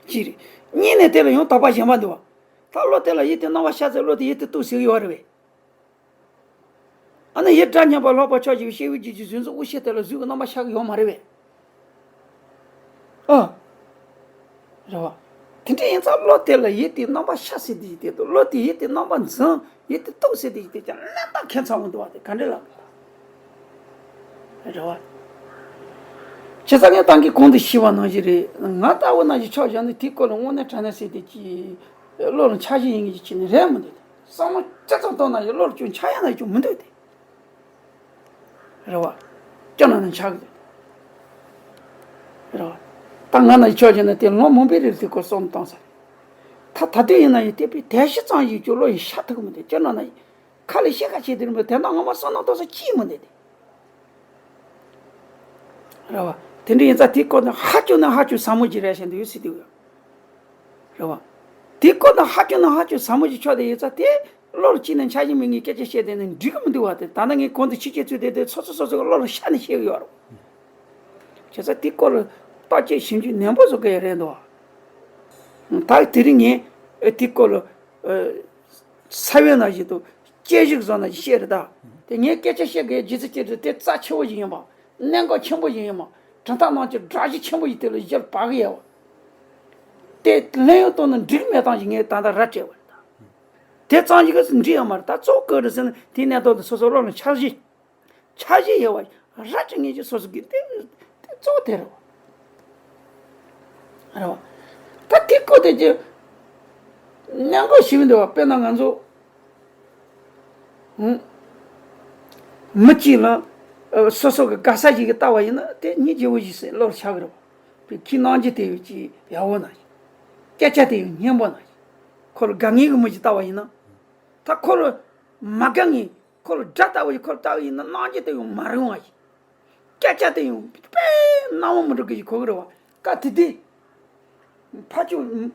ཅི་རེད། གཉིས་ནས་དེ་ལ་ཡང་དག་པ་གཞན་པ་འདུག་བ། ད་བློ་དེ་ལ་ཡིད་དེ་རྣམ་པ་ཤ་ཟེར་བློ་དེ་ཡིད་དེ་གཏུག་ཟེར་གི་ཡོད་རེད་བས། ཨ་ནི་ཡིད་སྒྲ་མཉམ་པ་ལྷག་པ་ཆོས་ཅན། སྐྱེ་བོའི་རྒྱུད་ཀྱི་གཟུགས་འཛིན་དབུ་ཤེས་དེ་ལ་གཟུགས་ཀྱི་རྣམ་པ་ཤར་གྱི་ཡོད་མ་རེད་པས། ཨ། རེད་བ། དེ་འདྲ་ཡིན་ཙང་བློ་དེ་ལ་ཡིད་དེའི་རྣམ་པ་ཤར་ཟེར་དེ་ཡིན་དེ་འདུག་བློ་དེ་ཡིད་དེའི་རྣམ་པ་འཛིན་ཡིད་དེ་གཏུག་ཟེར་དེ་ཡིན་དེ་ཀྱང་གླེན་ཏོག་ཁྱད་མཚར་པོ་འདུག་བ་དེ་ག་འདྲ་ལབ་དགོས་རེད་བ། བྱས་ཙང་ངས་ད་གིན་གོང་དུ་ཞུས་པ་ནང་བཞིན་རེད། ང་ལྟ་བུ་ནང་བཞིན་ཆོས་བྱས་ན་དེའི་སྐོར་ལ་དངོས་གནས་དྲང་གནས་ཟེར་དེ་ཅི། བློ་ལ་འཆར་གཞི་ཡིན་གྱི་ཅི་ནི་རེད་མི་འདུག་བསམ་བློ་ཅི་ཙམ་གཏོང་ན་ཡང་བློ་ལ་ཅུང་འཆར་ཡ་ན་ཅུང་མི་འདུག་སྟེ། རེད་བ། སྐྱོ་ན་ན་འཆར་གི་འདུག་རེད་བ། ད་ང་ན་ཆོས་བྱས་ན་དེ་ལོ་མང་པོའི་རིང་དེ་སྐོར་བསམ་བཏང་ས་རེད། ད་ད་དུང་ཡིན་ན་ཡང་དེ་བས་དལ་ཞིག་ཙམ་ཞིག་ཀྱང་བློ་ཡི་ཤར་ཐུབ་གི་མི་འདུག་སྐྱོ་ན་ན་ཡིན། ཁ་ལས་བཤད་ཁ་བྱེད་དེ་རིན་པོ་དེ་དག་ངོ་མ་བསམ་ན་ཏོག་ཙམ་ཅིས་མི་འདུག་དེ། རེད་བ། དེ་འདྲ་ཡིན་ཙང་དེའི་སྐོར་ནས་ཧ་ཅང་ནས་ཧ་ཅང་ཟབ་མོ་ཅིག་རེད་བཤད་འདུག་ཡོད་སྲིད་དུ་ཡོད། རེད་བ། དེའི་སྐོར་ནས་ཧ་ཅང་ནས་ཧ་ཅང་ཟབ་མོ་ཅིག་ཆགས་བསྡད་ཡོད་ཙང་དེ་བློ་ལ་ཅིས་ནས་འཆར་གཞི་མེད་ངས་སྐད་ཆ་བཤད་བསྡད་ན་འགྲིག་གི་མི་འདུག་བ། དེ་ད་ནི་ངས་གོང་དུ་ཕྱི་རྒྱལ་ཚུད་བསྡད་དེ་སོ་སོ་སོ་སོ་གི་བློ་ལ་ཤར་ནས་བཤད་གི་ཡོད་རེད། བྱས་ཙང་དེའི་སྐོར་ལ་བརྟག་དཔྱད་ཞིབ་འཇུག་ནན་པོ་བཟོ་དགོས་ཡ་རེད་འདུག་བ། ད་དེ་རིང་ངས་དེའི་སྐོར་ལ། ས་བོན་ནང་བཞིན་དུ་དཔྱད་ཞིབ་བཟོ་ན་བཤད་རེད་ད། དེ་ངས་སྐད་ཆ་བཤད་དགོས་རྒྱུ་མཚན་ཅི་རེད་དེ་རྩ་ཆེ་བོ་ཞིག་ཡིན་པ། གནད་འགག་ཆེན་པོ་ཞིག་ཡིན་པ། གྲུབ་མཐའ་རྣམས་ཀྱི་སྒྲ་གཞི་ཆེན་པོ་ཞིག་དེ་ལ་གཞིར་བག་གི་ཡོད་པ། དེ་ལེན་ཡོང་དོན་ནི་འགྲིག་མེད་སྟངས་ཤིག་ངས་ད་ལྟ་ར་སྤྲད་པ་རེད་ད། དེ་ཙམ་ཞིག་གིས་འགྲིག་ཡོད་མ་རེད། ད་གཙོ་བོ་ག་རེ་ཟེར་ན་དེའི་གནད་དོན་དེ་སོ་སོ་བློ་ལ་འཆར་གཞི། འཆར་གཞི་ཡོད་པ་ར་སྤྲད་ངེས་ཀྱི་སོ་སོ་གི་དེ་དེ་གཙོ་བོ་དེ་རེད་བ། རེད་བ། ད་དེ་སྐོར་དེ་ཀྱི་གནད་འགག་ཞིག་འདུག་བ། དཔེར་ན་ང་ཚོ་ཧུམ། མི་གཅིག་ལ་ཨ་སོ་སོ་གི་དགའ་ས་ཞིག་གི་ལྟ་བ་ཡིན་ན་དེ་སྙིང་རྗེ་བོ་ཞིག་ཟེར་བློར་ཤར་གི་རེད་བ། བའི་ཁྱི་རྣམ་འགྱུར་དེ་ཡོད་ཀྱི་ཡག་པོ་ན་ཞིག་སྐད་ཆ་དེ་ཡོད་སྙན་པོ་ན་ཞིག་ཁོ་ལ་དགའ་ངེས་ཀྱི་མི་ཞིག་ལྟ་བ་ཡིན་ན། ད་ཁོ་ལ་མ་དགའ་ངེས་ཁོ་ལ་དགྲ་ལྟ་བུ་ཞིག་ཁོ་ལ་ལྟ་བུ་ཡིན་ན་རྣམ་འགྱུར་དེ་ཡོད་མ་རུང་བ་ཞིག་སྐད་ཆ་དེ་ཡང་དཔེ་སྣང་བ་མི་འགྲོ་གི་ཞིག་གོ་གི་རེད་བ། སྐབས་དེ་དུས་ཕར་ཕྱོགས་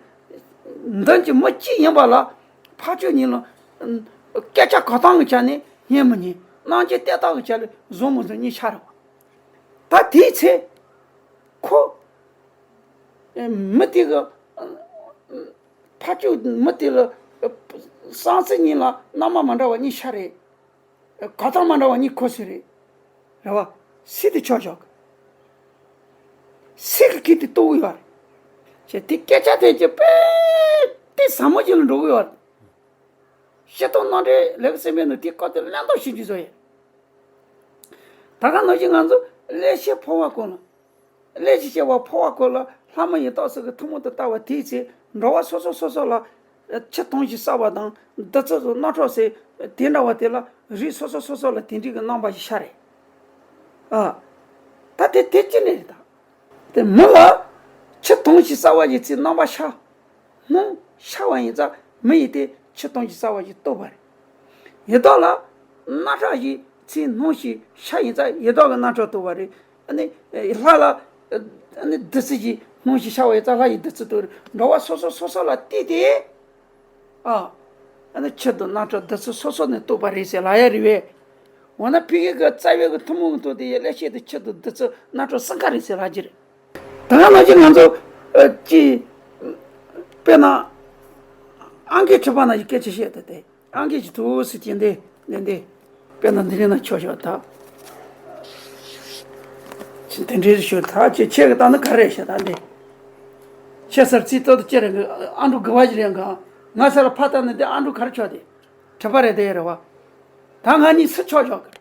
མདུན་གྱི་མི་གཅིག་ཡིན་པ་ལ་ཕར་ཕྱོགས་གཉིས་ལ་སྐད་ཆ་གོ་སྟངས་ཀྱི་ཆ་ནས་སྙན་མི་སྙན། རྣམ་འགྱུར་བལྟ་སྟངས་ཀྱི་ཆ་ནས་བཟང་མི་བཟང་གཉིས་ཆ་རེད་བ། ད་དེའི་ཚེ་ཁོ་མི་དེ་གི་ཕར་ཕྱོགས་མི་དེ་ལ་བསམ་ཚུལ་གཉིས་ལ་རྣམ་པ་མ་འདྲ་བ་གཉིས་ཆ་རེད། གོ་སྟངས་མ་འདྲ་བ་གཉིས་གོ་སྲིད་རེད། རེད་བ། སྲིད་དེ་ཆོག་ཆོག་གི། སྲིད་ཀྱི་སྐད་དེ་རྟོགས་ཡོད་རེད། ཅེས་དེ་སྐད་ཆ་དེ་ཀྱི་དཔེ་དེ་ཟབ་མོ་ཅིག་ལ་འགྲོ་གི་ཡོད་རེད། སྤྱིར་བཏང་རྣམ་འགྲེལ་ལེགས་སེམས་པའི་ནང་དེ་སྐོར་དེ་གླེང་སྟངས་ཤིག་ཅིག་བཟོ་ཡོད། ད་ག་ནང་བཞིན་ང་ཚོ་ཀླད་ཤེད་འཕོ་བ་སྐོར་ལ། ཀླད་ཀྱི་སྐྱེ་བ་འཕོ་བ་སྐོར་ལ་ལྷ་མི་ཡི་སྟོབས་ཟེར་གི་ཐུན་མོང་དུ་ལྟ་བ་དེའི་ཚེ་འགྲོ་བ་སོ་སོ་སོ་སོ་ལ་ཆུ་དུང་ཞིག་བསགས་པ་དང་བདུད་རྩི་དང་རྣག་ཁྲག་ཟེར་དེ་འདྲ་བ་དེ་ལ་རིགས་སོ་སོ་སོ་སོ་ལ་དེ་འདྲའི་གི་རྣམ་པ་ཞིག་ཤར་རེད། ཨ། ད་དེ་དེ་ཅི་ནས་རེད་ད། དེ་མི་ལ་ཆུ་དུང་ཞིག་བསགས་པ་ཡི་ཚེ་རྣམ་པ་ཤར། སྣང་ཤར་བ་ཡིན་ཙང་མི་ཡིས་དེ་ཆུ་དུང་ཞིག་བསགས་པ་ཞིག་རྟོགས་པ་རེད། ཡི་དྭགས་ལ་རྣག་ཁྲག་ཞིག་ཚེ་སྣང་ཞིག་ཤར་ཡིན་ཙང་ཡི་དྭགས་ཀྱི་རྣག་ཁྲག་རྟོགས་པ་རེད། ཨ་ནི་ལྷ་ལ་ཨ་ནི་བདུད་རྩི་ཞིག་སྣང་ཞིག་ཤར་བ་ཡིན་ཙང་ལྷ་ཡི་བདུད་རྩི་རྟོགས་རེད། འགྲོ་བ་སོ་སོ་སོ་སོ་ལ་བལྟས་ཏེ། ཨ། ཨ་ནི་ཆུ་དང་རྣག་ཁྲག་བདུད་རྩི་སོ་སོ་ནས་རྟོགས་པ་རེད་ཟེར་ལབ་ཡ་རེད་པས། འོ་ན་ཕ་གི་གི་རྩ་བའི་གི་ཐུན་མོང་གི་ཐོག་དེ་ཡི་ཀླད་ཤེད་དེ་ཆུ་དང་བདུད་རྩི་རྣག་ཁྲག་སྲིན་ཁ་རེད་ཟེར་ལབ་ཀྱི་རེད། ད་ག་ནང་བཞིན་ང་ཚོ་ཨ་ཅི། དཔེར་ན་ཨང་ཀི་འཁྲིད་པ་ན་ཡི་སྐད་ཆ་བཤད་དེ་དེ་ཨང་ཀི་ཅི་ཐུག་སི་ཅན་དེ་ནས་འདི། དཔེར་ན་འདི་རིང་ན་ཆོག་ཆོག་ད། ཅི་དེ་འདྲའི་ཞུ་ད་ཅི་ཁྱེད་ཀྱི་ད་ནི་ག་རེ་བཤད་ད་འདི། ཁྱེད་སར་རྩིས་ཏོ་ཏོ་ཅི་རེད་གི་ཨ་འབྲུ་གི་བ་ཞིག་རེད་ག་ང་སར་ཕ་ད་ནི་འདི་ཨ་འབྲུ་ག་རེ་ཆོག་དེ། གྲུབ་པ་རེད་དེ་རེད་བ། ད་ང་གཉིས་སུ་ཆོག་ཆོག་གི།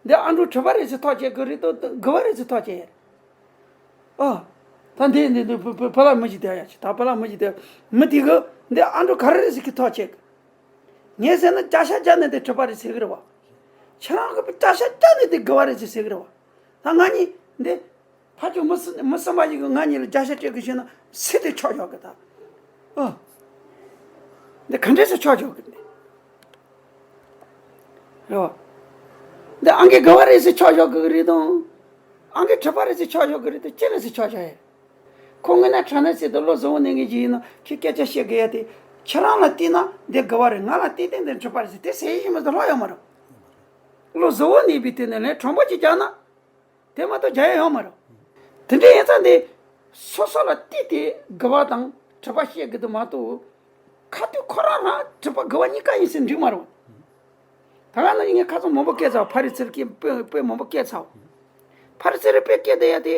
འདི་ཨ་འབྲུ་གྲུབ་པ་རེད་ཟེར་ཐག་བཅད་གི་རེད་དོ་དགུ་བ་རེད་ཟེར་ཐག་བཅད་ཡ་རེད། ཨ། ད་འདི་འདི་འདི་བུ་བུ་བུ་ལ་མི་ཞིག་བསྡད་ཡ་ཅི་ད་བུ་ལ་མི་ཞིག་བསྡད་མི་དེ་གི་འདི་ཨ་འབྲུ་ག་རེ་རེད་ཟེར་གི་ཐག་བཅད་གི། ངས་ཟེར་ན་བརྒྱ་ཆ་བརྒྱ་ནས་དེ་གྲུབ་པ་རེད་ཟེར་གི་རེད་བ། ཁྱེད་རང་གི་བརྒྱ་ཆ་བརྒྱ་ནས་དེ་དགུ་བ་རེད་ཟེར་ཟེར་གི་རེད་བ། ད་ང་གཉིས་འདི། ཕ་ཆུ་མི་སུ་མི་སུ་མ་ཞིག་གི་ང་གཉིས་ལ་བརྒྱ་ཆ་སྤྲད་གི་ཞེ་ན་སི་དེ་ཆོག་ཆོག་གི་ད། ཨ། འདི་ག་འདྲས་སེ་ཆོག་ཆོག་གི་འདི། རེད་བ། འདི་ཨང་ཀི་དགུ་བ་རེད་ཟེར་ཆོག་ཆོག་གི་རེད་དང་། ཨང་ཀི་གྲུབ་པ་རེད་ཟེར་ཆོག་ཆོག་གི་རེད་དང་ཅི་རེད་ཟེར་ཆོག་ཆོག་ཡ། ཁོ་དངོས་གནས་དྲང་གནས་ཟེར་དུ་བློ་བཟང་བོ་ནས་ངེས་ཀྱི་ཡིན་ན་ཁྱེད་སྐད་ཆ་བཤད་དགོས་ཡ་དེ། ཁྱེད་རང་ལ་བལྟས་ན་འདི་དགུ་བ་རེད། ང་ལ་བལྟས་ཏེ་འདི་གྲུབ་པ་རེད་ཟེར་དེ་ཟེར་ཡི་ཞིག་མ་གཏོགས་ལྷག་ཡོད་མ་རེད། བློ་བཟང་བོ་ནས་བི་དེ་ནས་ལན་དྲང་པོ་ཅིག་རྒྱག་ན། དེ་མ་གཏོགས་རྒྱག་ཡ་ཡོད་མ་རེད། དེ་འདྲ་ཡིན་ཙང་དེ། སོ་སོ་ལ་བལྟས་ཏེ་དགུ་བ་དང་གྲུབ་པ་བཤད་དགོས་དུ་མ་གཏོགས། ཁ་ཐུག་ཁོ་རང་རང་གྲུབ་པ་དགུ་བ་གཉིས་ཀ་ཡིན་ཟེར་འགྲིག་མ་རེད། ད་ག་ནང་བཞིན་ངས་ཁ་སང་མང་པོ་བཀལ་ཚར་བ། ཕ་རི་ཚིར་སྐད་དཔེ་དཔེ་མང་པོ་བཀལ་ཚར་བ། ཕ་རི་ཚིར་དཔེ་སྐད་བསྡད་ཡ་དེ།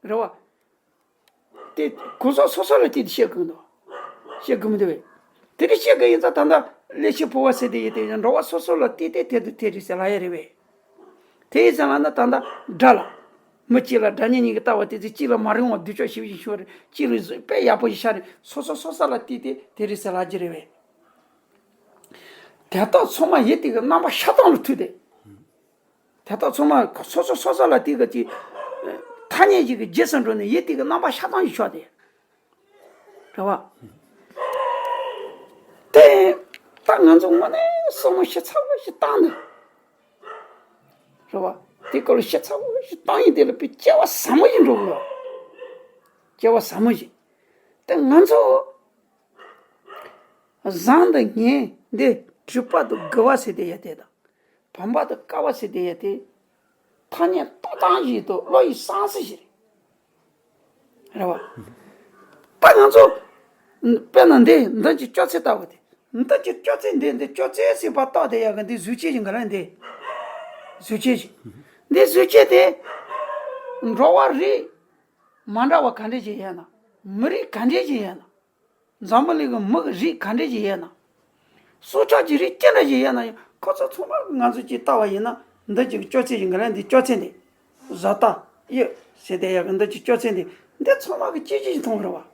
རེད་བ། དེ་གོ་ས་སོ་སོ་ལ་བལྟས་ཏེ་བཤད་དགོས་འདུག་བཤད་དགོས་མི་འདུག་བས། དེ་འདྲ་བཤད་དགོས་ཡིན་ཙང་ད་ལྟ་ཀླད་ཤེད་འཕོ་བ་ཟེར་དེ་ཡིན་ཏེ་འགྲོ་བ་སོ་སོ་ལ་བལྟས་ཏེ་དེ་དུ་དེ་རེད་ཟེར་ལབ་ཡ་རེད་བས། དེ་ཡིན་ཙང་ལབ་ན་ད་ལྟ་དགྲ་ལ། མི་གཅིག་ལ་དགྲ་གཉེན་གཉིས་ཀྱི་ལྟ་བ་དེ་ཚེ་གཅིག་ལ་མ་རུང་བ་སྡུག་ཅག་ཞེ་པོ་ཞིག་ཤོར་རེད། གཅིག་ལ་བཟོད་དཔེ་ཡག་པོ་ཞིག་ཤར་རེད། སོ་སོ་སོ་སོ་ལ་བལྟས་ཏེ་དེ་རེད་ཟེར་ལབ་ཀྱི་རེད་བས། དེ་དག་ཚང་མ་ཡུལ་དེ་གི་རྣམ་པ་ཤར་སྟངས་ལ་ཐུག་སྟེ། དེ་དག་ཚང་མ་སོ་སོ་སོ་སོ་ལ་དེ་གི་ཅིག་ཐ་སྙད་ཅིག་གི་རྗེས་སུ་འགྲོ་ནས་ཡུལ་དེ་གི་རྣམ་པ་ཤར་སྟངས་ཤིག་ཆགས་ཏེ། རེད་བ། དེ་ད་ང་ཚོ་དངོས་གནས་བསམ་བློ་ཞིབ་ཚགས་པོ་ཞིག་བཏང་ནས། རེད་བ། དེ་སྐོར་ལ་ཞིབ་ཚགས་པོ་ཞིག་བཏང་ཡིན་དེ་ལ་དཔེ་སྐྱེ་བ་ཟབ་མོ་ཞིག་འགྲོ་དགོས། སྐྱེ་བ་ཟབ་མོ་ཞིག་དེ་ང་ཚོ། བཟང་དང་ངན་འདི་གྲུབ་པ་དང་དགུ་བ་ཟེར་དེ་ཡ་དེ་དང་། བུམ་པ་དང་ཀ་བ་ཟེར་དེ་ཡ་དེ། ཐ་སྙད་རྟོགས་སྟངས་ཤིག་དང་བློ་ཡི་བསམ་སྲིད་ཤིག་རེད། རེད་བ། ད་ང་ཚོ་དཔེར་ན་འདི་འདི་གི་སྐྱོ་ཚད་ལྟ་བུ་དེ། འདི་གི་སྐྱོ་ཚད་འདི་འདི་སྐྱོ་ཚད་ཟེར་བ་རྟགས་དེ་ཡ་གི་འདི་གཟུགས་ཅན་ཞིག་ག་ལ་འདི། གཟུགས་ཅན་ཞིག་འདི་གཟུགས་ཅན་དེ། འགྲོ་བ་རིགས་མ་འདྲ་བ་ག་འདྲས་ཅིག་ཡོད་ན། མི་རིགས་ག་འདྲས་ཅིག་ཡོད་ན། འཛམ་བུ་གླིང་གི་མི་གི་རིགས་ག་འདྲས་ཅིག་ཡོད་ན། སྲོག་ཆགས་ཀྱི་རིགས་ཅི་འདྲ་ཞིག་ཡོད་ན་ཡང་། ཁོ་ཚོ་ཚང་མ་ང་ཚོས་ཅིག་ལྟ་བ་ཡིན་ན། འདི་ཅིག་སྤྱོད་ཚུལ་ཞིག་གི་ལན་འདི་སྤྱོད་ཚུལ་འདི། བཟའ་ཟླ་གཡུ་ཟེར་དེ་ཡག་གི་འདི་ཅིག་སྤྱོད་ཚུལ་འདི། འདི་ཚང་མ་གི་གཅིག་གཅིག་ཅིག་མཐོང་གི་རེད་བ།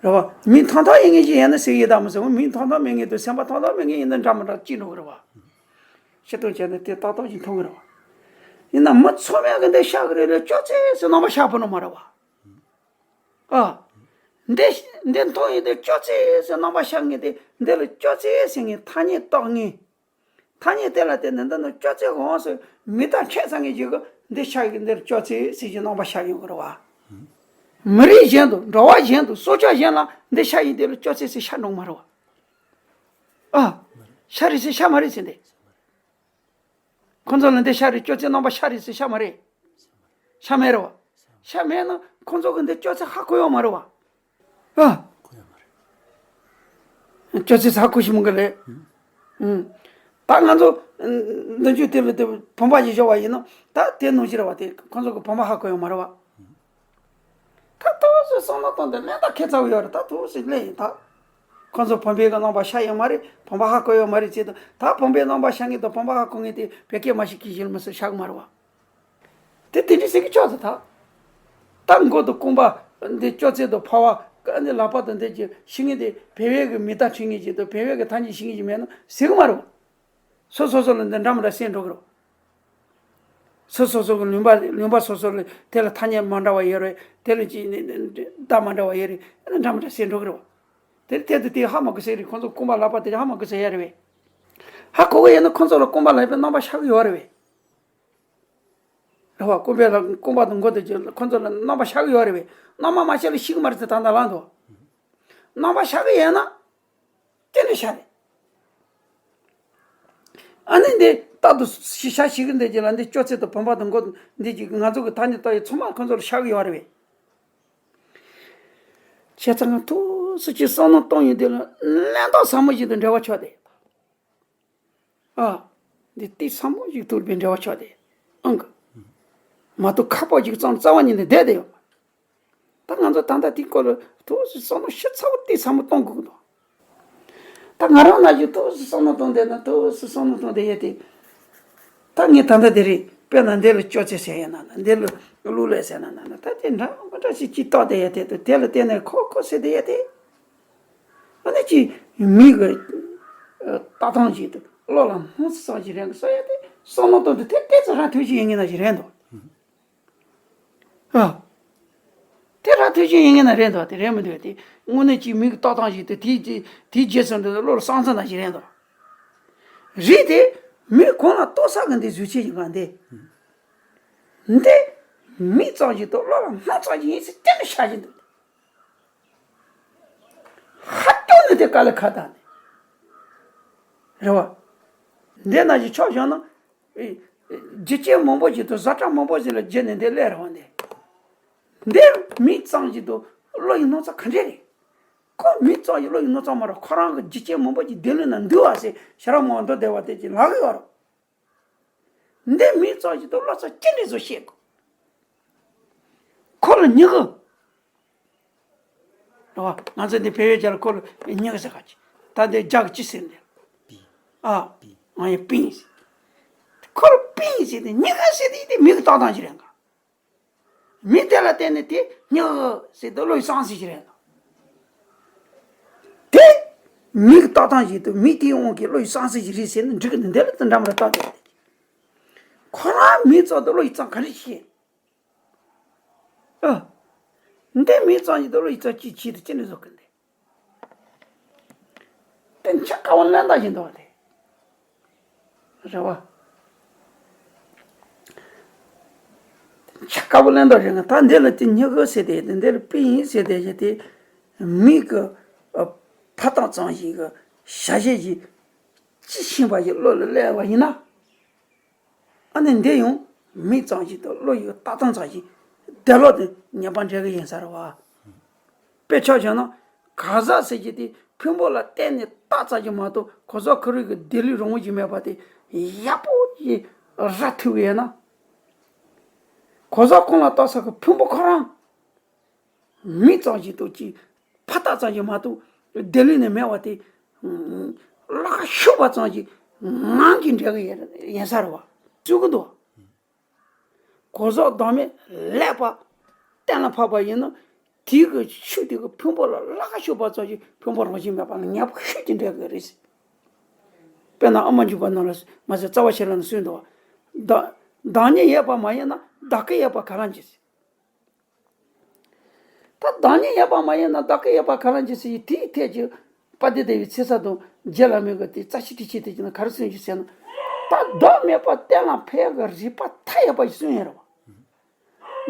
རེད་བ། མིག་ཐང་ཐང་ཡིན་ངེས་ཅིག་ཡིན་ན་ཟེར་གི་ཡོད་ད་མི་ཟེར་བ། མིག་ཐང་ཐང་མེད་ངེས་དང་སེམས་པ་ཐང་ཐང་མེད་ངེས་ཡིན་ན་འདྲ་མི་འདྲ་གཅིག་འགྲོ་གི་རེད་བ། ཤི་སྟོང་བྱས་ན་དེ་ཏག་ཏག་ཅིག་མཐོང་གི་རེད་བ། ཡིན་ན་མི་ཚང་མས་གི་འདི་ཤ་གི་རེད་ལ་སྤྱོད་ཚུལ་ཟེར་རྣམ་པ་ཤ་པོ་ནོ་མ་རེད་བ། ཨ། འདི་འདི་མཐོང་ཡིན་དེ་སྤྱོད་ཚུལ་ཟེར་རྣམ་པ་ཤ་ངེས་དེ། འདི་ལ་སྤྱོད་ཚུལ་ཟེར་ངེས་ཐ་སྙད་བཏགས་ངེས། ཐ་སྙད་དེ་ལ་བརྟེན་ནས་འདི་ནི་སྤྱོད་ཚུལ་འོང་ཟེར་མི་དང་ཁྱད་ཚང་ངེས་ཀྱི་གི་འདི་ཤ་ཡི་འདིར་སྤྱོད་ཚུལ་ཟེར་གྱི་རྣམ་པ་ཤ་ཡོང་གི་རེད་བ། མི་རིགས་གཞན་དུ་འགྲོ་བ་གཞན་དུ་སྲོག་ཆགས་གཞན་ལ་འདི་ཤ་ཡི་འདི་ལ་སྤྱོད་ཚུལ་ཟེར་ཤ་འགྲོ་མ་རེད་བ། ཨ། ཤ་རེད་ཟེར་ཤ་མ་རེད་ཟེར་འདི། ཁོ་ཚོ་ལ་འདི་ཤ་རེད་སྤྱོད་ཚུལ་རྣམ་པ་ཤ་རེད་ཟེར་ཤ་མ་རེད། ཤ་མེད་རེད་བ། ཤ་མེད་ན་ཁོ་ཚོ་གི་འདི་སྤྱོད་ཚུལ་ཧ་གོ་ཡོད་མ་རེད་བ། ཨ། སྤྱོད་ཚུལ་ཧ་གོ་ཤི་མོ་གི་ལེ། ཨུམ། ད་ང་ཚོ་འདི་འཇུ་དེ་ལ་དེ་བུམ་པ་ཞིག་བཞག་པ་ཡིན་ན་ད་དེ་ནང་བཞིན་རེད་བ། དེ་ཁོ་ཚོ་གི་བུམ་པ་ཧ་གོ་ཡོད་མ་རེད་བ། ད་ཐུགས་སུ་བསམ་བློ་གཏོང་དེ་ལན་ད་ཁེ་ཚ་བོ་ཡོད་རེད། ད་ཐུགས་སུ་ལན་ཡིན་ད། ཁོ་ཚོ་བུམ་པའི་གི་རྣམ་པ་ཤ་ཡོད་མ་རེད། བུམ་པ་ཧ་གོ་ཡོད་མ་རེད་ཅེས་དང་། ད་བུམ་པའི་རྣམ་པ་ཤ་ངེས་དང་བུམ་པ་ཧ་གོ་ངེས་དེ་བེད་སྐད་མ་ཞིག་གིས་ཞིག་མི་སྲིད་ཤ་གི་མ་རེད་བ། དེ་དེ་འདྲའི་ཟེར་གི་ཆོག་ཟེར་ད། ད་མགོ་དང་རྐང་པ་འདི་སྤྱོད་ཚུལ་དང་ཕ་བ་ཀ་འདི་ལག་པ་དང་འདི་ཀྱི་ཤི་ངེས་དེ་བེ་བེ་གི་མི་ད་ཁྲི་ངེས་ཀྱི་དང་བེ་བེ་གི་ཐ་སྙད་ཤི་ངེས་ཀྱི་མེད་ན་ཟེར་གི་མ་རེད་བ། སོ་སོ་སོ་ལ་འདི་འདྲ་མི་འདྲ་སེམས་འགྲོ་གི་རེད། སོ་སོ་སོ་གི་ལུང་པ་ལུང་པ་སོ་སོ་ལ་དེ་ལ་ཐ་སྙད་མ་འདྲ་བ་ཡོད་རེད། དེ་ལ་ཅི་ནི་ནི་བརྡ་མ་འདྲ་བ་ཡོད་རེད། འདྲ་མི་འདྲ་སེམས་འགྲོ་གི་རེད་བ། དེ་ལ་དེ་དུ་དེ་ཧ་མ་གོ་ཟེར་རེད། ཁོང་ཚོ་རྐང་པ་ལག་པ་དེ་ཧ་མ་གོ་ཟེར་ཡ་རེད་བས། ཧ་གོ་གི་ཡོད་ན་ཁོང་ཚོ་ལ་རྐང་པ་ལག་པའི་རྣམ་པ་ཤར་གི་ཡོད་རེད་བས། རེད་བ། རྐང་པའི་ལ་རྐང་པ་དང་མགོ་དང་ཅི་ཁོང་ཚོ་ལ་རྣམ་པ་ཤར་གི་ཡོད་རེད་བས། རྣམ་པ་མ་ཤར་ལ་ཤི་གི་མ་རེད་ཟེར་ད་ལྟ་ལངས་འདུག་རྣམ་པ་ཤར་གི་ཡོད་ན། དེ་ནས་ཤར་རེད། ཨ་ནི་འདི་རྟག་ཏུ་ཤི་ཤ་ཤི་གི་འདི་ཅི་ལ་འདི་སྤྱོད་ཚུལ་དང་བུམ་པ་དང་མགོ་འདི་ཅི་ང་ཚོ་གི་ཐ་སྙད་ལྟ་ཡི་ཚང་མ་ཁོང་ཚོ་ལ་ཤར་གི་ཡོད་རེད་བས། བྱས་ཙང་ང་ཐུགས་སུ་ཅི་བསམ་བློ་གཏོང་ཡོང་དུས་ལ་གླེན་རྟགས་ཟབ་མོ་ཞིག་ཏུ་འབྲེལ་བ་ཆོག་སྟེ། ཨ། འདི་ལྟས་ཟབ་མོ་ཞིག་ཐུག་པའི་འབྲེལ་བ་ཆོག་སྟེ། ཨང་གི། མ་གཏོགས་ཁ་ཕོ་ཞིག་ཙམ་རྩ་བ་ཉིད་ནས་བསྡད་དེ་ཡོད། ད་ང་ཚོ་ད་ལྟ་དེའི་སྐོར་ལ་ཐུགས་སུ་བསམ་བློ་ཞིབ་ཚགས་པོ་ལྟས་ཟབ་མོ་གཏོང་དགོས་ཀྱི་འདུག་ད་ང་རང་ན་གཞོན་ཐུགས་སུ་བསམ་བློ་གཏོང་བསྡད་ན་ཐུགས་སུ་བསམ་བློ་གཏོང་བསྡད་ཡོད་དེ། ད་ངས་ད་ལྟ་དེ་རེད། དཔེར་ན་འདི་ལ་སྤྱོད་ཚུལ་ཟེར་ཡོད་ན་ན། འདི་ལ་གླུ་ལེན་ཟེར་ན་ན་ན། ད་དེ་འདྲ་མི་འདྲ་ཞིག་ཅིག་བཏགས་བསྡད་ཡོད་དེ། དེ་ལ་བརྟེན་ནས་ཁོ་ཁོ་ཟེར་བསྡད་ཡོད་དེ། ཨ་ནི་ཅིག་མི་གི་ལྟ་སྟངས་ཤིག་དང་བློ་ལ་སྣང་ཚུལ་ཙམ་ཞིག་རེད་གི་བསམ་ཡ་དེ་བསམ་བློ་གཏོང་དུས་དེ་ཏོག་ཙམ་ར་ཐོས་ཤིག་ཡིན་ངེས་ན་ཞིག་རེད་འདུག་ཨ། དེ་ར་ཐོས་ཤིག་ཡིན་ངེས་ན་རེད་འདུག་དེ་རེད་མི་འདུག་དེ་དངོས་གནས་ཅིག་མི་གི་ལྟ་སྟངས་ཤིག་དང་དེའི་དེའི་རྗེས་སུ་འདི་བློ་ལ་སྣང་ཚུལ་ན་ཞིག་རེད་འདུག་རེད་དེ། མི་གང་ལ་ལྟོས་ས་གི་འདི་བཟོས་ཆེ་ཞིག་ག་འདི། འདི་མིག་ཙམ་ཞིག་དང་བློ་ལ་སྣང་ཙམ་ཞིག་ཡིན་ཟེར་གཏན་ནས་བཤད་ཀྱི་འདུག་ཧ་ཏོ་ནི་དེ་དཀའ་ལས་ཁག་དང་ནི། རེད་བ། འདི་ན་ཞིག་ཆོག་བྱུང་ན། ཨེ། རྒྱུ་རྐྱེན་མང་པོ་ཞིག་དང་བཟོ་གྲྭ་མང་པོ་ཞིག་ལ་བརྒྱུད་ནས་འདི་སླེབས་རེད་བ་འདི། འདི་མིག་ཙམ་ཞིག་དང་བློ་ཡི་སྣང་ཚུལ་ག་འདྲས་རེད། ཁོ་མིག་ཙམ་ཞིག་བློ་ཡི་སྣང་ཚུལ་མ་རེད། ཁོ་རང་གི་རྒྱུ་རྐྱེན་མང་པོ་ཞིག་བདེ་ལུགས་ན་འདུལ་བ་ཟེར་ཤ་ར་མོ་མདོ་སྡེ་བ་དེ་ཅིག་ལག་གི་བར། འདི་མིག་ཙམ་ཞིག་དང་བློ་ཙམ་ཅི་འདྲ་བཟོ་ཤེས་དགོས། ཁོ་ལ་མྱི་གི། རེད་བ། ང་ཚོ་འདི་བོད་ཡིག་ཅག་ལ་ཁོ་ལ་མྱི་གི་ཟེར་ག་ཅི། ད་འདི་རྒྱ་གི་ཅི་ཟེར་འདི། ཨ། ང་ཡི་པིན་ཟེར། ཁོ་ལ་པིན་ཟེར་ཏེ་མྱི་གི་ཟེར་ཏེ་དེ་མི་གི་ལྟ་སྟངས་ཅིག་རེད་ག་མི་དེ་ལ་བརྟེན་ནས་དེ་མྱི་གི་ཟེར་ཏེ་བློ་ཡི་སྣང་ཚུལ་ཅིག་རེད་ག་དེ་མི་གི་ལྟ་སྟངས་ཅིག་དང་མི་དེའི་དབང་གིས་བློ་ཡི་སྣང་ཚུལ་ཅིག་རེད་ཟེར་ན་འགྲིག་གི་འདི་འདི་ལ་དེ་འདྲ་མི་འདྲ་ལྟ་དེ། ཁོ་རང་མི་ཙམ་དང་བློ་ཡི་ཙམ་ག་རེ་བྱེད། ཨ། འདི་མི་ཙམ་ཞིག་དང་བློ་ཡི་ཙམ་གཅིག་བྱེད་དུ་ཅི་ནས་བཟོ་གི་འདི། དེ་འཆར་དཀའ་བ་ལན་འདའ་བཞིན་འདུག་བ་དེ། རེད་བ། འཆར་དཀའ་བ་ལན་འདའ་བཞིན་ད་འདི་ལ་དེ་མྱི་གི་ཟེར་དེ་འདི་ལ་པིན་ཡིན་ཟེར་དེ་བཞིན་དེ། མི་གི་ཨ། ཕ་སྟངས་ཙམ་ཞིག་གི་བྱ་བྱེད་ཀྱི་ཅི་ཤེས་པ་ཞིག་བློ་ལ་སླེབས་པ་ཡིན་ན། ཨ་ནི་འདི་ཡང་མིག་ཙམ་ཞིག་དང་བློ་ཡི་ལྟ་སྟངས་ཙམ་ཞིག་དེ་ལོག་ཏུ་ངེས་པ་འདྲ་གི་ཡིན་ས་རེད་བ། དཔེ་ཆ་བཞག་ན་ག་ཟག་ཟེར་གྱི་དེ་ཕུང་པོ་ལ་བརྟེན་ནས་བཏགས་ཙམ་ཞིག་མ་གཏོགས་གོ་ས་ཁོ་རང་གི་བདེ་ལུས་རང་བཞིན་མེད་པ་དེ་ཡག་པོ་ཞིག་ར་ཐུག་གི་ཡོད་ན། གོ་ས་གང་ལ་བཏགས་ས་གི་ཕུང་པོ་ཁོ་རང་མིག་ཙམ་ཞིག་གཏོགས་ཀྱི་ཕ་རྟགས་ཙམ་ཞིག་མ་གཏོགས་བདེ་ལུས་ནས་མེད་པ་དེ། ལག་ཤུབས་པ་ཙམ་ཞིག་ངང་གིས་འབྲེལ་གི་ཡིན་ས་རེད་བ། བཙུགས་གི་འདུག་གོ་ས་བདག་མེད་ལེགས་པ་གཏན་ལ་ཕབ་པ་ཡིན་ན། དེའི་གི་ཤུགས་དེ་གི་ཕུང་པོ་ལ་ལག་ཤུབས་པ་ཙམ་ཞིག་ཕུང་པོ་རང་བཞིན་མེད་པ་ལ་ངེས་པ་ཤུགས་ཀྱིས་འབྲེལ་གི་རེད། དཔེར་ན་ཨ་མ་འཇུག་པ་ནང་ལ་མ་ཟད་རྩ་བ་ཤེས་རབ་ནང་གསུངས་འདུག་བདག་བདག་ཉིད་ཡོད་པ་མ་ཡིན་ན་བདག་གི་ཡོད་པ་ག་ལ་འཇིག་ཟེར། ད་བདག་ཉིད་ཡོད་པ་མ་ཡིན་ན་བདག་གི་ཡོད་པ་ག་ལ་འཇིག་ཟེར་ཡི་དེའི་ཐད་ཀྱི་དཔལ་ལྡན་འདས་ཀྱི་ཚེ་ས་དང་རྗེ་བླ་མའི་གི་དེ་རྩ་ཤེ་ཊཱིཀ་ཆེན་དེ་ཀྱི་ནང་ག་རེ་གསུངས་ཀྱི་ཟེར་ན། ད་བདག་མེད་པ་གཏན་ལ་འཕེལ་གི་རིགས་པ་མཐའ་ཡས་པ་ཞིག་གསུངས་ཡོད་རེད་བ།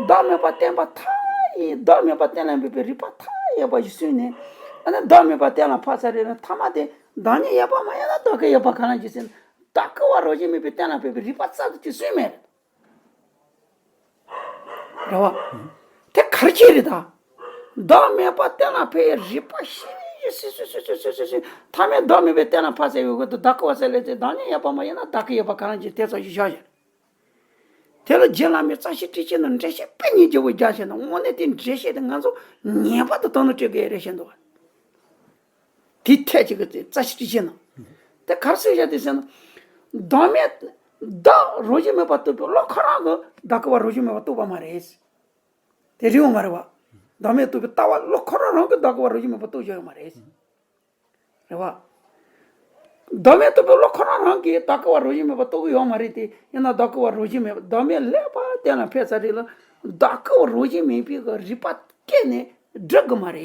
བདག་མེད་པ་བསྟན་པ་མཐའ་ཡས། བདག་མེད་པ་གཏན་ལ་འབེབས་པའི་རིགས་པ་མཐའ་ཡས་པ་ཞིག་གསུངས་ནས། ཨ་ནི་བདག་མེད་པ་གཏན་ལ་ཕབ་ས་རེད་ན། ཐ་མ་དེ་བདག་ཉིད་ཡོད་པ་མ་ཡིན་ན་བདག་གི་ཡོད་པ་ག་ལ་འཇིག་ཟེར་ན། བདག་གི་བ་རང་བཞིན་མེད་པའི་གཏན་ལ་འབེབས་པའི་རིགས་པ་རྩ་དེ་ཅིག་གསུངས་མེད་རེད། རེད་བ། དེ་ག་རེ་བྱས་རེད་ད། བདག་མེད་པ་གཏན་ལ་འཕེལ་བའི་རིགས་པ་ཤེས་ཤེས་ཤེས་ཤེས། མཐའ་མའི་བདག་མེད་པའི་གཏན་ལ་ཕབ་ས་ཡོད་གི་འདུག་བདག་གི་བ་ཟེར་ལས་ཚེ་བདག་ཉིད་ཡོད་པ་མ་ཡིན་ན་བདག་གི་ཡོད་པ་ག་ལ་འཇིག་དེ་ཚོ་ཞིག་བཞག་ཡོད། དེ་ལ་རྗེ་བླ་མའི་རྩ་ཤེ་ཊཱིཀ་ཆེན་ནང་འགྲེལ་བཤད་དཔེ་སྙིང་རྗེ་བོ་རྒྱག་བྱས་ན། དངོས་གནས་དེ་འགྲེལ་བཤད་དེ་ང་ཚོ་ངེས་པར་དུ་དོ་སྣང་སྤྲད་དགོས་རེད་བཞིན་འདུག་བ། དེའི་ཐད་ཅིག་གི་རྩ་ཤེ་ཊཱིཀ་ཆེན་ནང་། དེ་ག་རེ་གསུངས་བཞག་དེ་ཟེར་ན། བདག་མེད། བདག་རང་བཞིན་མེད་པ་རྟོགས་པའི་བློ་ཁོ་རང་གིས་བདག་གི་བ་རང་བཞིན་མེད་པ་རྟོགས་པ་མ་རེད། དེ་རེད་འོང་མ་རེད་བ། བདག་མེད་རྟོགས་པའི་ལྟ་བ་བློ་ཁོ་རང་རང་གིས་བདག་གི་བ་རང་བཞིན་མེད་པ་རྟོགས་བཞག་ཡོད་མ་རེད། རེད་བ། བདག་མེད་རྟོགས་པའི་བློ་ཁོ་རང་རང་གིས་བདག་གི་བ་རང་བཞིན་མེད་པ་རྟོགས་ཀྱི་ཡོད་མ་རེད་དེ། ཡིན་ན་བདག་གི་བ་རང་བཞིན་མེད་པ། བདག་མེད་ལེགས་པ་གཏན་ལ་འཕེལ་ས་རེད་ལ། བདག་གི་བ་རང་བཞིན་མེད་པའི་གི་རིགས་པ་གཏན་ནས་སྒྲུབ་གི་མ་རེད།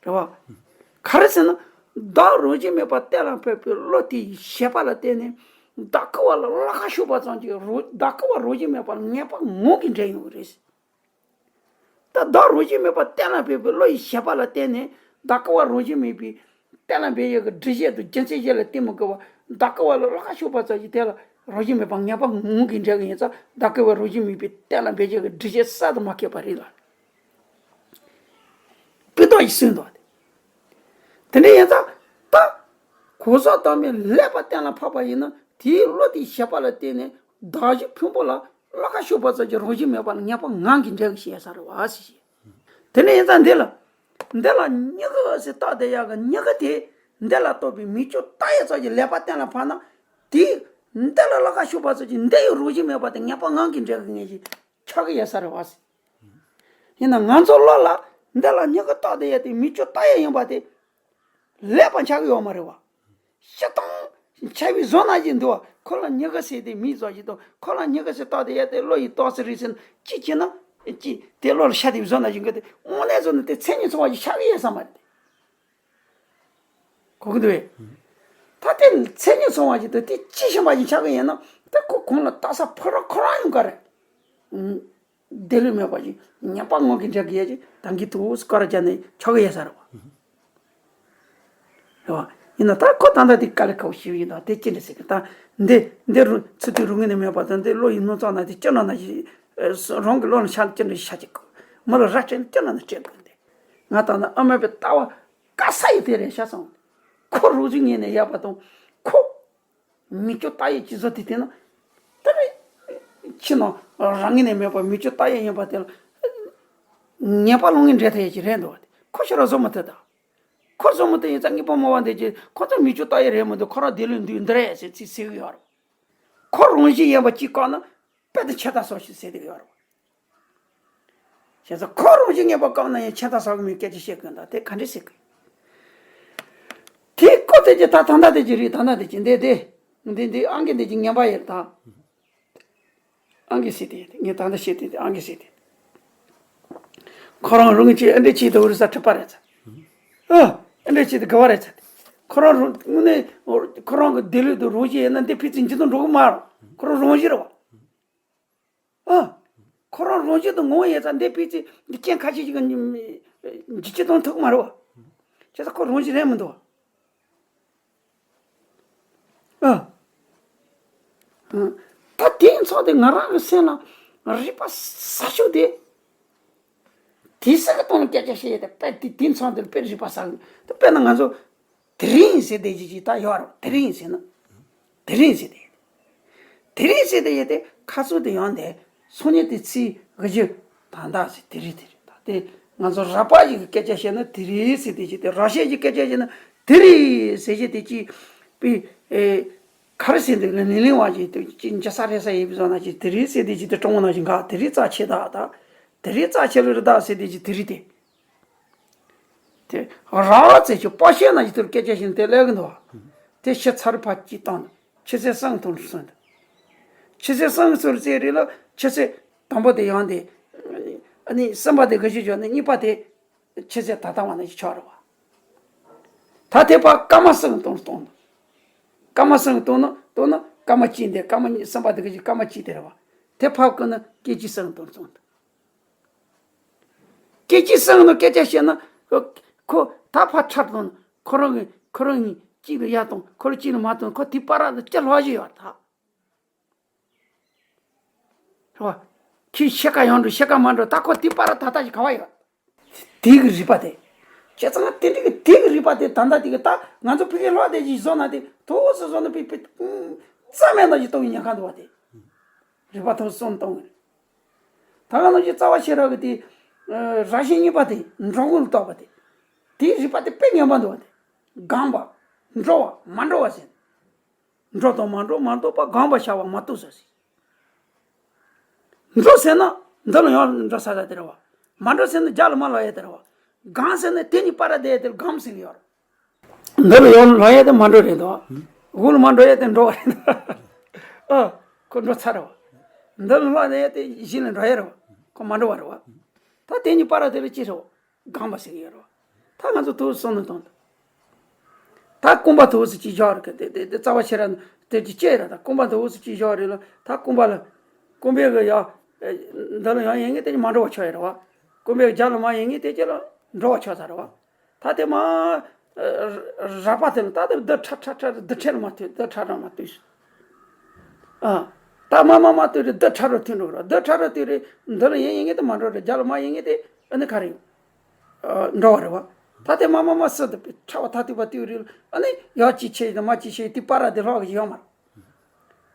རེད་བ། ག་རེ་ཟེར་ན། བདག་རང་བཞིན་མེད་པ་གཏན་ལ་འཕེལ་བའི་བློ་དེ་ཡི་བཞེད་པ་ལ་བརྟེན་ནས། བདག་གི་བ་ལ་ལག་ཤུབས་པ་ཙམ་གྱིས་རང་བདག་གི་བ་རང་བཞིན་མེད་པ་ལ་ངེས་པ་ངང་གིས་འབྲེལ་ཡོང་གི་རེད། ད་བདག་རང་བཞིན་མེད་པ་གཏན་ལ་འབེབས་པའི་བློ་ཡི་བཞེད་པ་ལ་བརྟེན་ནས། བདག་གི་བ་རང་བཞིན་མེད་པའི་གཏན་ལ་འབེབས་ཡས་ཀྱི་སྒྲུབ་བྱེད་དང་རྒྱུ་མཚན་གཞན་ལ་བརྟེན་མི་དགོས་པ། བདག་གི་བ་ལ་ལག་ཤུབས་པ་ཙམ་གྱིས་དེ་ལ་རང་བཞིན་མེད་པ་ངེས་པ་ངང་གིས་འབྲེལ་གྱི་ཡིན་ཙང་། བདག་གི་བ་རང་བཞིན་མེད་པའི་གཏན་ལ་འབེབས་བྱེད་ཀྱི་སྒྲུབ་བྱེད་གསར་དུ་མ་སྐྱེས་པ་རེད་ལ། སྤུས་དག་ཡིས་གསུངས་འདུག་སྟེ། དེ་འདྲ་ཡིན་ཙང་། ད་གོ་ས་བདག་མེད་ལེགས་པ་གཏན་ལ་ཕབ་པ་ཡིན་ན། དེའི་བློ་དེའི་བཞེད་པ་ལ་བརྟེན་ནས་བདག་གི་ཕུང་པོ་ལ་ལག་ཤུབས་པ་ཙམ་གྱིས་རང་བཞིན་མེད་པ་ལ་ངེས་པ་ངང་གིས་འབྲེལ་གྱི་ཞེས་ས་རེད་བ་ཟེར། དེ་འདྲ་ཡིན་ཙང་འདི་ལ། འདི་ལ་མྱུ་གུ་ཟེར་བཏགས་དེ་ཡག་གི་མྱུ་གུ་དེ་འདི་ལ་གཏོགས་པའི་མིག་ཆུ་ལྟ་ཡས་ཙམ་གྱི་ལེགས་པ་གཏན་ལ་ཕབ་ན། དེ་འདི་ལ་ལག་ཤུབས་པ་ཙམ་གྱིས་འདི་ཡི་རང་བཞིན་མེད་པ་དེ་ངེས་པ་ངང་གིས་འབྲེལ་གྱི་ངེས་ཤེས་ཆགས་ཀྱི་ཡོད་ས་རེད་བ་ཟེར། ཡིན་ན་ང་ཚོ་བློ་ལ་འདི་ལ་མྱུ་གུ་བཏགས་དེ་ཡག་དེ་མིག་ཆུ་ལྟ་ཡས་ཡིན་པ་དེ་ལེགས་པ་ཆགས་ཀྱི་ཡོད་མ་རེད་བ། སྤྱིར་བཏང་ཆ་བའི་བཟོ་ན་ཅིག་འདུག་བ། ཁོ་ལ་མྱུ་གུ་ཟེར་དེ་མིག་བཟོ་ཅིག་དང་། ཁོ་ལ་མྱུ་གུ་ཟེར་བཏགས་དེ་ཡག་དེ་བློ་ཡིས་རྟོགས་ས་རེད་ཟེར་ན། ཅི་བྱས་ན་ཅི་དེ་བློ་ལ་ཤར་དེ་བཟོ་ན་ཅིག་གི་དེ་དངོས་གནས་བཟོ་ན་དེ་མཚན་ཉིད་ཚང་བ་ཞིག་ཆགས་ཀྱི་ཡོད་ས་མ་རེད། གོ་གི་འདུག་བས། ད་དེ་མཚན་ཉིད་ཚང་བ་ཞིག་དང་དེ་ཅི་བཞིན་པ་ཞིག་ཆགས་ཀྱི་ཡོད་ན། ད་ཁོ་གང་ལ་བལྟ་ས་ཕོ་ར་ཁོ་རང་ཡོང་ག་རེད། བདེ་ལུས་མེད་པ་ཞིག་ངེས་པ་ངང་གིས་འབྲེལ་གྱི་ཡོད་ཅིག་ད་གི་དུ་སྐོར་ར་བརྒྱབ་ནས་ཆོག་གི་ཡོད་ས་རེད་བ། རེད་བ། ཡིན་ན་ད་ཁོ་ད་ལྟ་དེ་དཀའ་ལས་ཁག་པོ་ཞིག་ཡིན་ད། དེ་ཅི་འདྲ་ཟེར་གི་ད། འདི་འདི་རུ་ཚུལ་དུ་རུ་ངེས་ནས་མེད་པ་དང་། འདི་བློ་ཡི་སྣང་ཙམ་ན་དེ་སྐྱོ་ན་ན་ཞིག་རང་གི་བློ་ལ་ཤ་ཅི་འདྲ་ཤ་ཅིག་གོ། མི་ལ་ར་སྤྲད་ན་སྐྱོ་ན་ན་སྤྲད་དགོས་འདི། ང་ད་ནི་ཨ་མ་པའི་ལྟ་བ་དཀའ་ས་ཡི་དེ་རེད་ཤག་སོང་། ཁོ་རང་བཞིན་ངེས་ནས་ཡག་པ་དང་། ཁོ་མིག་ཆུ་ལྟ་ཡས་ཀྱི་བཟོ་དེ་དེ་ན། དེ་རེད། ཕྱི་ནང་རང་ངེས་ནས་མེད་པ་མིག་ཆུ་ལྟ་ཡས་ཡིན་པ་དེ་ལ་ངེས་པ་ལོང་ངེས་འབྲེལ་ཐེབས་ཡས་ཀྱི་རེད་འདུག་བ། དེ་ཁོ་ཤི་ར་བཟོ་མི་ཐུབ་ད། ཁོ་བཟོ་མི་ཐུབ་ཡིན་ཙང་དངོས་པོ་སྨྲ་བ་འདི་ཀྱིས་ཁོ་ཚོ་མིག་ཆུ་ལྟ་ཡས་རེད་མི་འདུག་ཁོ་རང་བདེ་ལུས་འདུག་འདི་རེད་ཟེར་ཚིག་ཟེར་གི་ཡོད་རེད། ཁོ་རང་བཞིན་ཡིན་པ་གཅིག་བཀག་ན་དཔེ་དེ་ཆད་ལྟ་སོགས་ཤིག་ཟེར་གི་ཡོད་རེད། བྱས་ཙང་ཁོ་རང་བཞིན་ངེས་པ་བཀག་ན་ཡང་ཆད་ལྟ་ཟ་གི་མེད་སྐད་ཆ་བཤད་དགོས་ད། དེ་ག་འདྲ་ཟེར་གི། དེ་ཀོ་དེ་ཀྱི་ད་ད་ལྟ་དེ་ཀྱི་རེད། ད་ལྟ་དེ་ཀྱི་འདི་དེ་འདི་འདི་ཨང་ཀི་འདི་ཀྱི་ངན་པ་ཡིན་ད། ཨང་ཀི་ཟེར་དེ་ངས་ད་ལྟ་བཤད་དེ་དེ་ཨང་ཀི་ཟེར་དེ། ཁོ་རང་རང་གི་ཨ་འདྲ་ཆེད་དུ་འུ་རུ་ས་ཁྲི་པ་རེད་ཚ། ཨ་ཨ་འདྲ་ཆེད་དུ་དགའ་བ་རེད་ཚ། ཁོ་རང་རང་དངོས་གནས་ཁོ་རང་གི་བདེ་ལུགས་དུ་རང་བཞིན་ཡིན་ན་འདི་ཕི་ཚིག་འཇི་དུ་འགྲོ་གི་མ་རེད། ཁོ་རང་རང་བཞིན་རེད་བ། ཨ། ཁོ་རང་རང་བཞིན་དུ་ངོ་བོ་ཡོད་ཙང་འདི་སྤུས་ཚད་འདི་རྐྱེན་ཁ་ཤས་ཤིག་གི་འཇིགས་སྐྱོབ་གཏོང་ཐུབ་ཀྱི་མ་རེད་བ། བྱས་ཙང་ཁོ་རང་བཞིན་རེད་མི་འདུག་བ། ཨ། ད་དེའི་ཚོགས་དེ་ང་རང་གི་སེམས་ལ་རིག་པ་ཟ་ཤུགས་དེ། དེ་སྲིད་ཀྱི་སྟེང་ལ་སྐད་ཆ་བཤད་ཡོད་དེ། དཔེ་དེ་དེ་མཚོན་དེ་དཔེ་རིག་པ་ཟ་གི་དེ། དཔེར་ན་ང་ཚོ་དེ་རིང་ཟེར་དེ་ཅི་ཅི་ད་ཡོད་རེད། དེ་རིང་ཟེར་ན། དེ་རིང་ཟེར་དེ། དེ་རིང་ཟེར་དེ་ཡོད་དེ་ཁ་ཚུར་དེ་ཡོང་དེ། སོ་ཉིད་དེ་ཚིག་གི་གཞི་ད་ལྟ་ཟེར་དེ་རེད་དེ་རེད། ད་དེ་ང་ཚོ་རགས་པ་ཞིག་གི་སྐད་ཆ་བཤད་ན་དེ་རེད་ཟེར་དེ་ཅི། དེ་རགས་བཤད་ཀྱི་སྐད་ཆ་བཤད་ན་དེ་རེད་ཟེར་གྱི་དེ་ཅི་པི་ཨེ་ག་རེ་ཟེར་འདུག་ལ། ནི་ལིང་བ་ཅིག་དེ་ཅི་འཇའ་ས་རེ་ས་ཡིན་པ་བཟོ་ན་ཅི་དེ་རེད་ཟེར་དེ་ཅི། དེ་གྲོང་ན་ཞིག་འགག་དེ་རེད། རྩ་ཆེ་ད་ད་དེ་རེད། རྩ་ཆེ་ལ་རེད་ད་ཟེར་དེ་ཅི་དེ་རེད་དེ། དེ་རགས་ཚེ་ཆུ་པ་ཤེས་ན་ཅི་དེར་སྐད་ཆ་བཤད་ན་དེ་ལས་གི་འདུག་བ། དེ་ཤི་ཚར་ཕ་ཅི་བཏང་། ཆུ་ཚོད་གསུམ་དང་གསུམ་དང་། ཆུ་ཚོད་གསུམ་གསུམ་ཙེ་རེ་ལ་ཆུ་ཚོད་དང་པོ་དེ་ཡང་དེ། ཨ་ནི་གསུམ་པ་དེ་གི་གཞི་བྱོས་ནས་གཉིས་པ་དེ་ཆུ་ཚོད་ད་ལྟ་བ་ནས་ཆོག་རེད་བ། ད་དེ་ཕ་སྐར་མ་གསུམ་དང་གཏོང་དང་། སྐར་མ་གསུམ་གཏོང་ན་གཏོང་ན་སྐར་མ་གཅིག་འདི་སྐར་མ་གཉིས་གསུམ་པ་དེ་གི་གཞི་སྐར་མ་གཅིག་དེ་རེད་བ། དེ་ཕ་ཀུན་ན་སྐད་ཅིག་གསུམ་དང་གཏོང་དང་། སྐད་ཅིག་གསུམ་ནང་སྐད་ཆ་བཤད་ན། ཁོ་ད་ཕར་ཁྲབ་དང་ཁོ་རང་གི་ཁོ་རང་གཉིས་གཅིག་ལ་ཡར་དང་ཁོ་རང་གཅིག་ལ་མར་དང་ཁོ་དེ་བར་ལ་ཅི་ལྷག་བཞི་ཡོད་ད། རེད་བ། ཁྱི་ཤེལ་ཀ་ཡང་འགྲོ་ཤེལ་ཀ་མ་འགྲོ་ད་ཁོ་དེ་བར་ལ་ད་ལྟ་ཞིག་ག་བ་ཡོད། དེ་གི་རིག་པ་དེ། བྱས་ཙང་དེ་འདྲ་གི་དེ་གི་རིག་པ་དེ་ད་ལྟ་དེ་གི་ད་ང་ཚོ་ཕ་གིའི་ལྷག་དེ་ཞིག་བཟོ་ན་དེ་ཐོག་སུ་བཟོ་ན་པི་པི་རྩ་མེད་ན་ཞིག་གཏོང་ཉན་ཁ་འདུག་བ་དེ། རིག་པ་ཐོག་སོང་གཏོང་གི་རེད། ད་ག་ནང་བཞིན་རྩ་བ་ཤེས་རབ་ཀྱི་དེ། རགས་ཤིང་གཉིས་པ་དེ་འགྲོ་ཀུན་ལ་གཏོགས་པ་དེ། དེའི་རིག་པ་དེ་དཔེ་ངན་པ་འདུག་བ་དེ། སྒོམ་པ། འགྲོ་བ་མ་འགྲོ་བ་ཟེར། འགྲོ་དང་མ་འགྲོ་མ་གཏོགས་པ་སྒོམ་པ་བྱ་བ་མ་གཏོགས་སོ་ཟེར། འགྲོ་ཟེར་ན་འདི་ལ་ཡང་འགྲོ་ས་ད་དེ་རེད་བ། མ་འགྲོ་ཟེར་ན་རྒྱ་ལ་མ་ལ་ཡ་དེ་རེད་བ། སྒོམ་ཟེར་ན་དེ་གཉིས་བར་དེ་དེ་ལ་སྒོམ་ཟེར་གི་ཡོད་རེད། འདི་ལ་ཡང་ལ་ཡ་དེ་མ་འགྲོ་རེད་དོ། འོག་ལ་མ་འགྲོ་ཡ་དེ་འགྲོ་བ་རེད། ཨ། ཁོ་འགྲོ་ཚར་རེད་བ། འདི་ལ་ལ་ཡ་དེ་གཞི་ལ་འགྲོ་ཡ་རེད་བ། ཁོ་མ་འགྲོ་བ་རེད་བ། ད་དེ་གཉིས་བར་དེ་ལ་ཅི་རེད་བ། སྒོམ་པ་ཟེར་གི་ཡོད་རེད་བ། ད་ང་ཚོ་དུ་སོང་ནས་དང་། ད་སྐོམ་པ་དུ་སུ་ཅིག་བཞག་རེད་གི་དེ་དེ་དེ་རྩ་བ་ཤེས་རབ་དེ་ཅིག་སྐྱེ་ར། ད་སྐོམ་པ་དུ་སུ་ཅིག་བཞག་རེད་ལ་ད་སྐོམ་པ་ལ། སྐོམ་པའི་གི་ཡ། འདི་ལ་ཡང་ཡིན་ངེས་དེ་ཅིག་མ་འགྲོ་བ་ཆོག་ཡ་རེད་བ། སྐོམ་པའི་རྒྱ་ལ་མ་ཡིན་ངེས་དེ་ཅིག་ལ་འགྲོ་བ་ཆོག་ས་རེད་བ། ད་དེ་མ། རགས་པ་དེ་ལ་ད་དེ་རྡུལ་ཕྲ་ཕྲ་ཕྲ་རྡུལ་ཕྲ་ལ་མ་ཐུག་རྡུལ་ཕྲ་ར་མ་ཐུག་ཨ། ད་མ་མ་མ་ཐུག་རེད་རྡུལ་ཕྲ་རུ་ཐུག་འགྲོ་ར་རྡུལ་ཕྲ་རུ་ཐུག་རེད། འདི་ལ་ཡིན་ཡིན་ངེས་དེ་མ་འགྲོ་རེད་རྒྱ་ལ་མ་ཡིན་ངེས་དེ་ཨ་ནི་ག་རེ་ཡོད། འགྲོ་བ་རེད་བ། ད་དེ་མ་མ་མ་སུ་དུ་ཕྲ་བ་ཐ་ཐུག་པ་ཐུག་རེད་ཨ་ནི་ཡག་ཅིག་ཆེ་ཡིན་མ་ཅིག་ཆེ་ཡིན་དེ་པ་ར་དེ་ལྷག་གི་ཡོད་མ་རེད།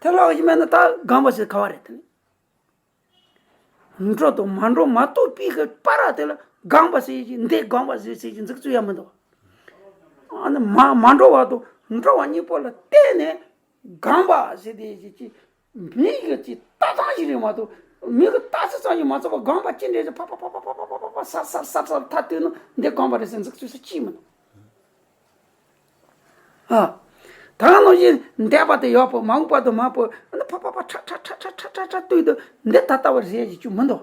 དེ་ལྷག་གི་མེད་ན་ད་སྒོམ་པ་ཟེར་ག་བ་རེད་དེ་ནི། འགྲོ་དང་མ་འགྲོ་མ་གཏོགས་པའི་གི་པ་ར་དེ་ལ་སྒོམ་པ་ཟེར་གྱི་འདི་སྒོམ་པ་ཟེར་ཟེར་གྱི་འཛུགས་ཚུལ་ཡང་མི་འདུག་ཨ་ནི་མ་མ་འགྲོ་བ་དང་འགྲོ་བ་གཉིས་པོ་ལ་བརྟེན་ནས་སྒོམ་པ་ཟེར་དེ་ཞིག་གི་མི་གི་ཅི་ལྟ་སྟངས་ཤིག་རེད་མ་གཏོགས་མི་གི་ལྟ་ཚུལ་ཙམ་ཞིག་མ་ཚོགས་པ་སྒོམ་པ་ཅི་འདྲ་ཞིག་ཕ་ཕ་ཕ་ཕ་ཕ་ཕ་ཕ་ཕ་ཕ་ཕ་ས་ས་ས་ས་ཐ་དུས་ན་འདི་སྒོམ་པ་རེད་ཟེར་འཛུགས་ཚུལ་ས་ཅི་མི་འདུག་ཨ། ད་ག་ནང་བཞིན་འདས་པ་དེ་ཡག་པོ་མ་འོངས་པ་དེ་མ་པོ་ཨ་ནི་ཕ་ཕ་ཕ་ཁྲ་ཁྲ་ཁྲ་ཁྲ་ཁྲ་ཁྲ་ཁྲ་ལྟོས་དུས་འདི་ད་ལྟ་བ་རེད་ཅེས་ཅུང་མི་འདུག་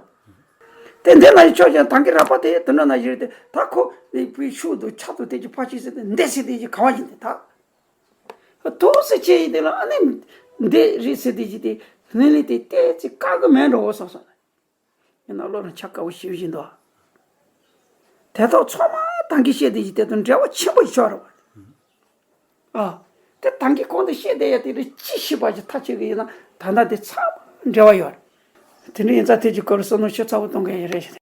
དེ་འདི་ན་ཡི་ཆོག་ཀྱང་ད་གི་རགས་པ་དེ་དེ་འདྲ་ན་ཡི་རེད་དེ་ད་ཁོ་ནི་པའི་ཤུགས་དུ་ཆགས་དུ་དེ་ཀྱི་ཕ་ཤི་ཟེར་ཏེ་འདི་ཟེར་དེ་ཀྱི་ག་བ་ཡིན་དེ་ད། ཐུགས་སུ་ཆེ་ཡི་དེ་ལ་ཨ་ནི་འདི་རེད་ཟེར་དེ་ཀྱི་དེ་ནི་ནི་དེ་ཏེ་ཅི་དཀའ་གི་མེད་འགྲོ་བོ་སོང་སོང་། ཡིན་ན་བློ་ལ་ཆ་དཀའ་བོ་ཞེ་པོ་ཞིག་འདུག་དེ་ཐོག་ཚང་མ་ད་གིན་བཤད་དེ་ཞིག་དེ་དང་འབྲེལ་བ་ཆེན་པོ་ཞིག་ཆགས་རེད་བ། ཨ། དེ་ད་གིན་གོང་དུ་བཤད་བསྡད་ཡ་དེ་རེད་ཅི་ཤེས་པ་ཞིག་ཐག་ཆོད་གི་ཡིན་ན་ད་ལྟ་དེ་ཚང་མ་འབྲེལ་བ་ཡོད་རེད། དེ་འདྲ་ཡིན་ཙང་དེ་ཀྱི་སྐོར་བསམ་བློ་ཤུགས་ཚ་བོ་གཏོང་གི་ཡོད་རེད་ཞེས།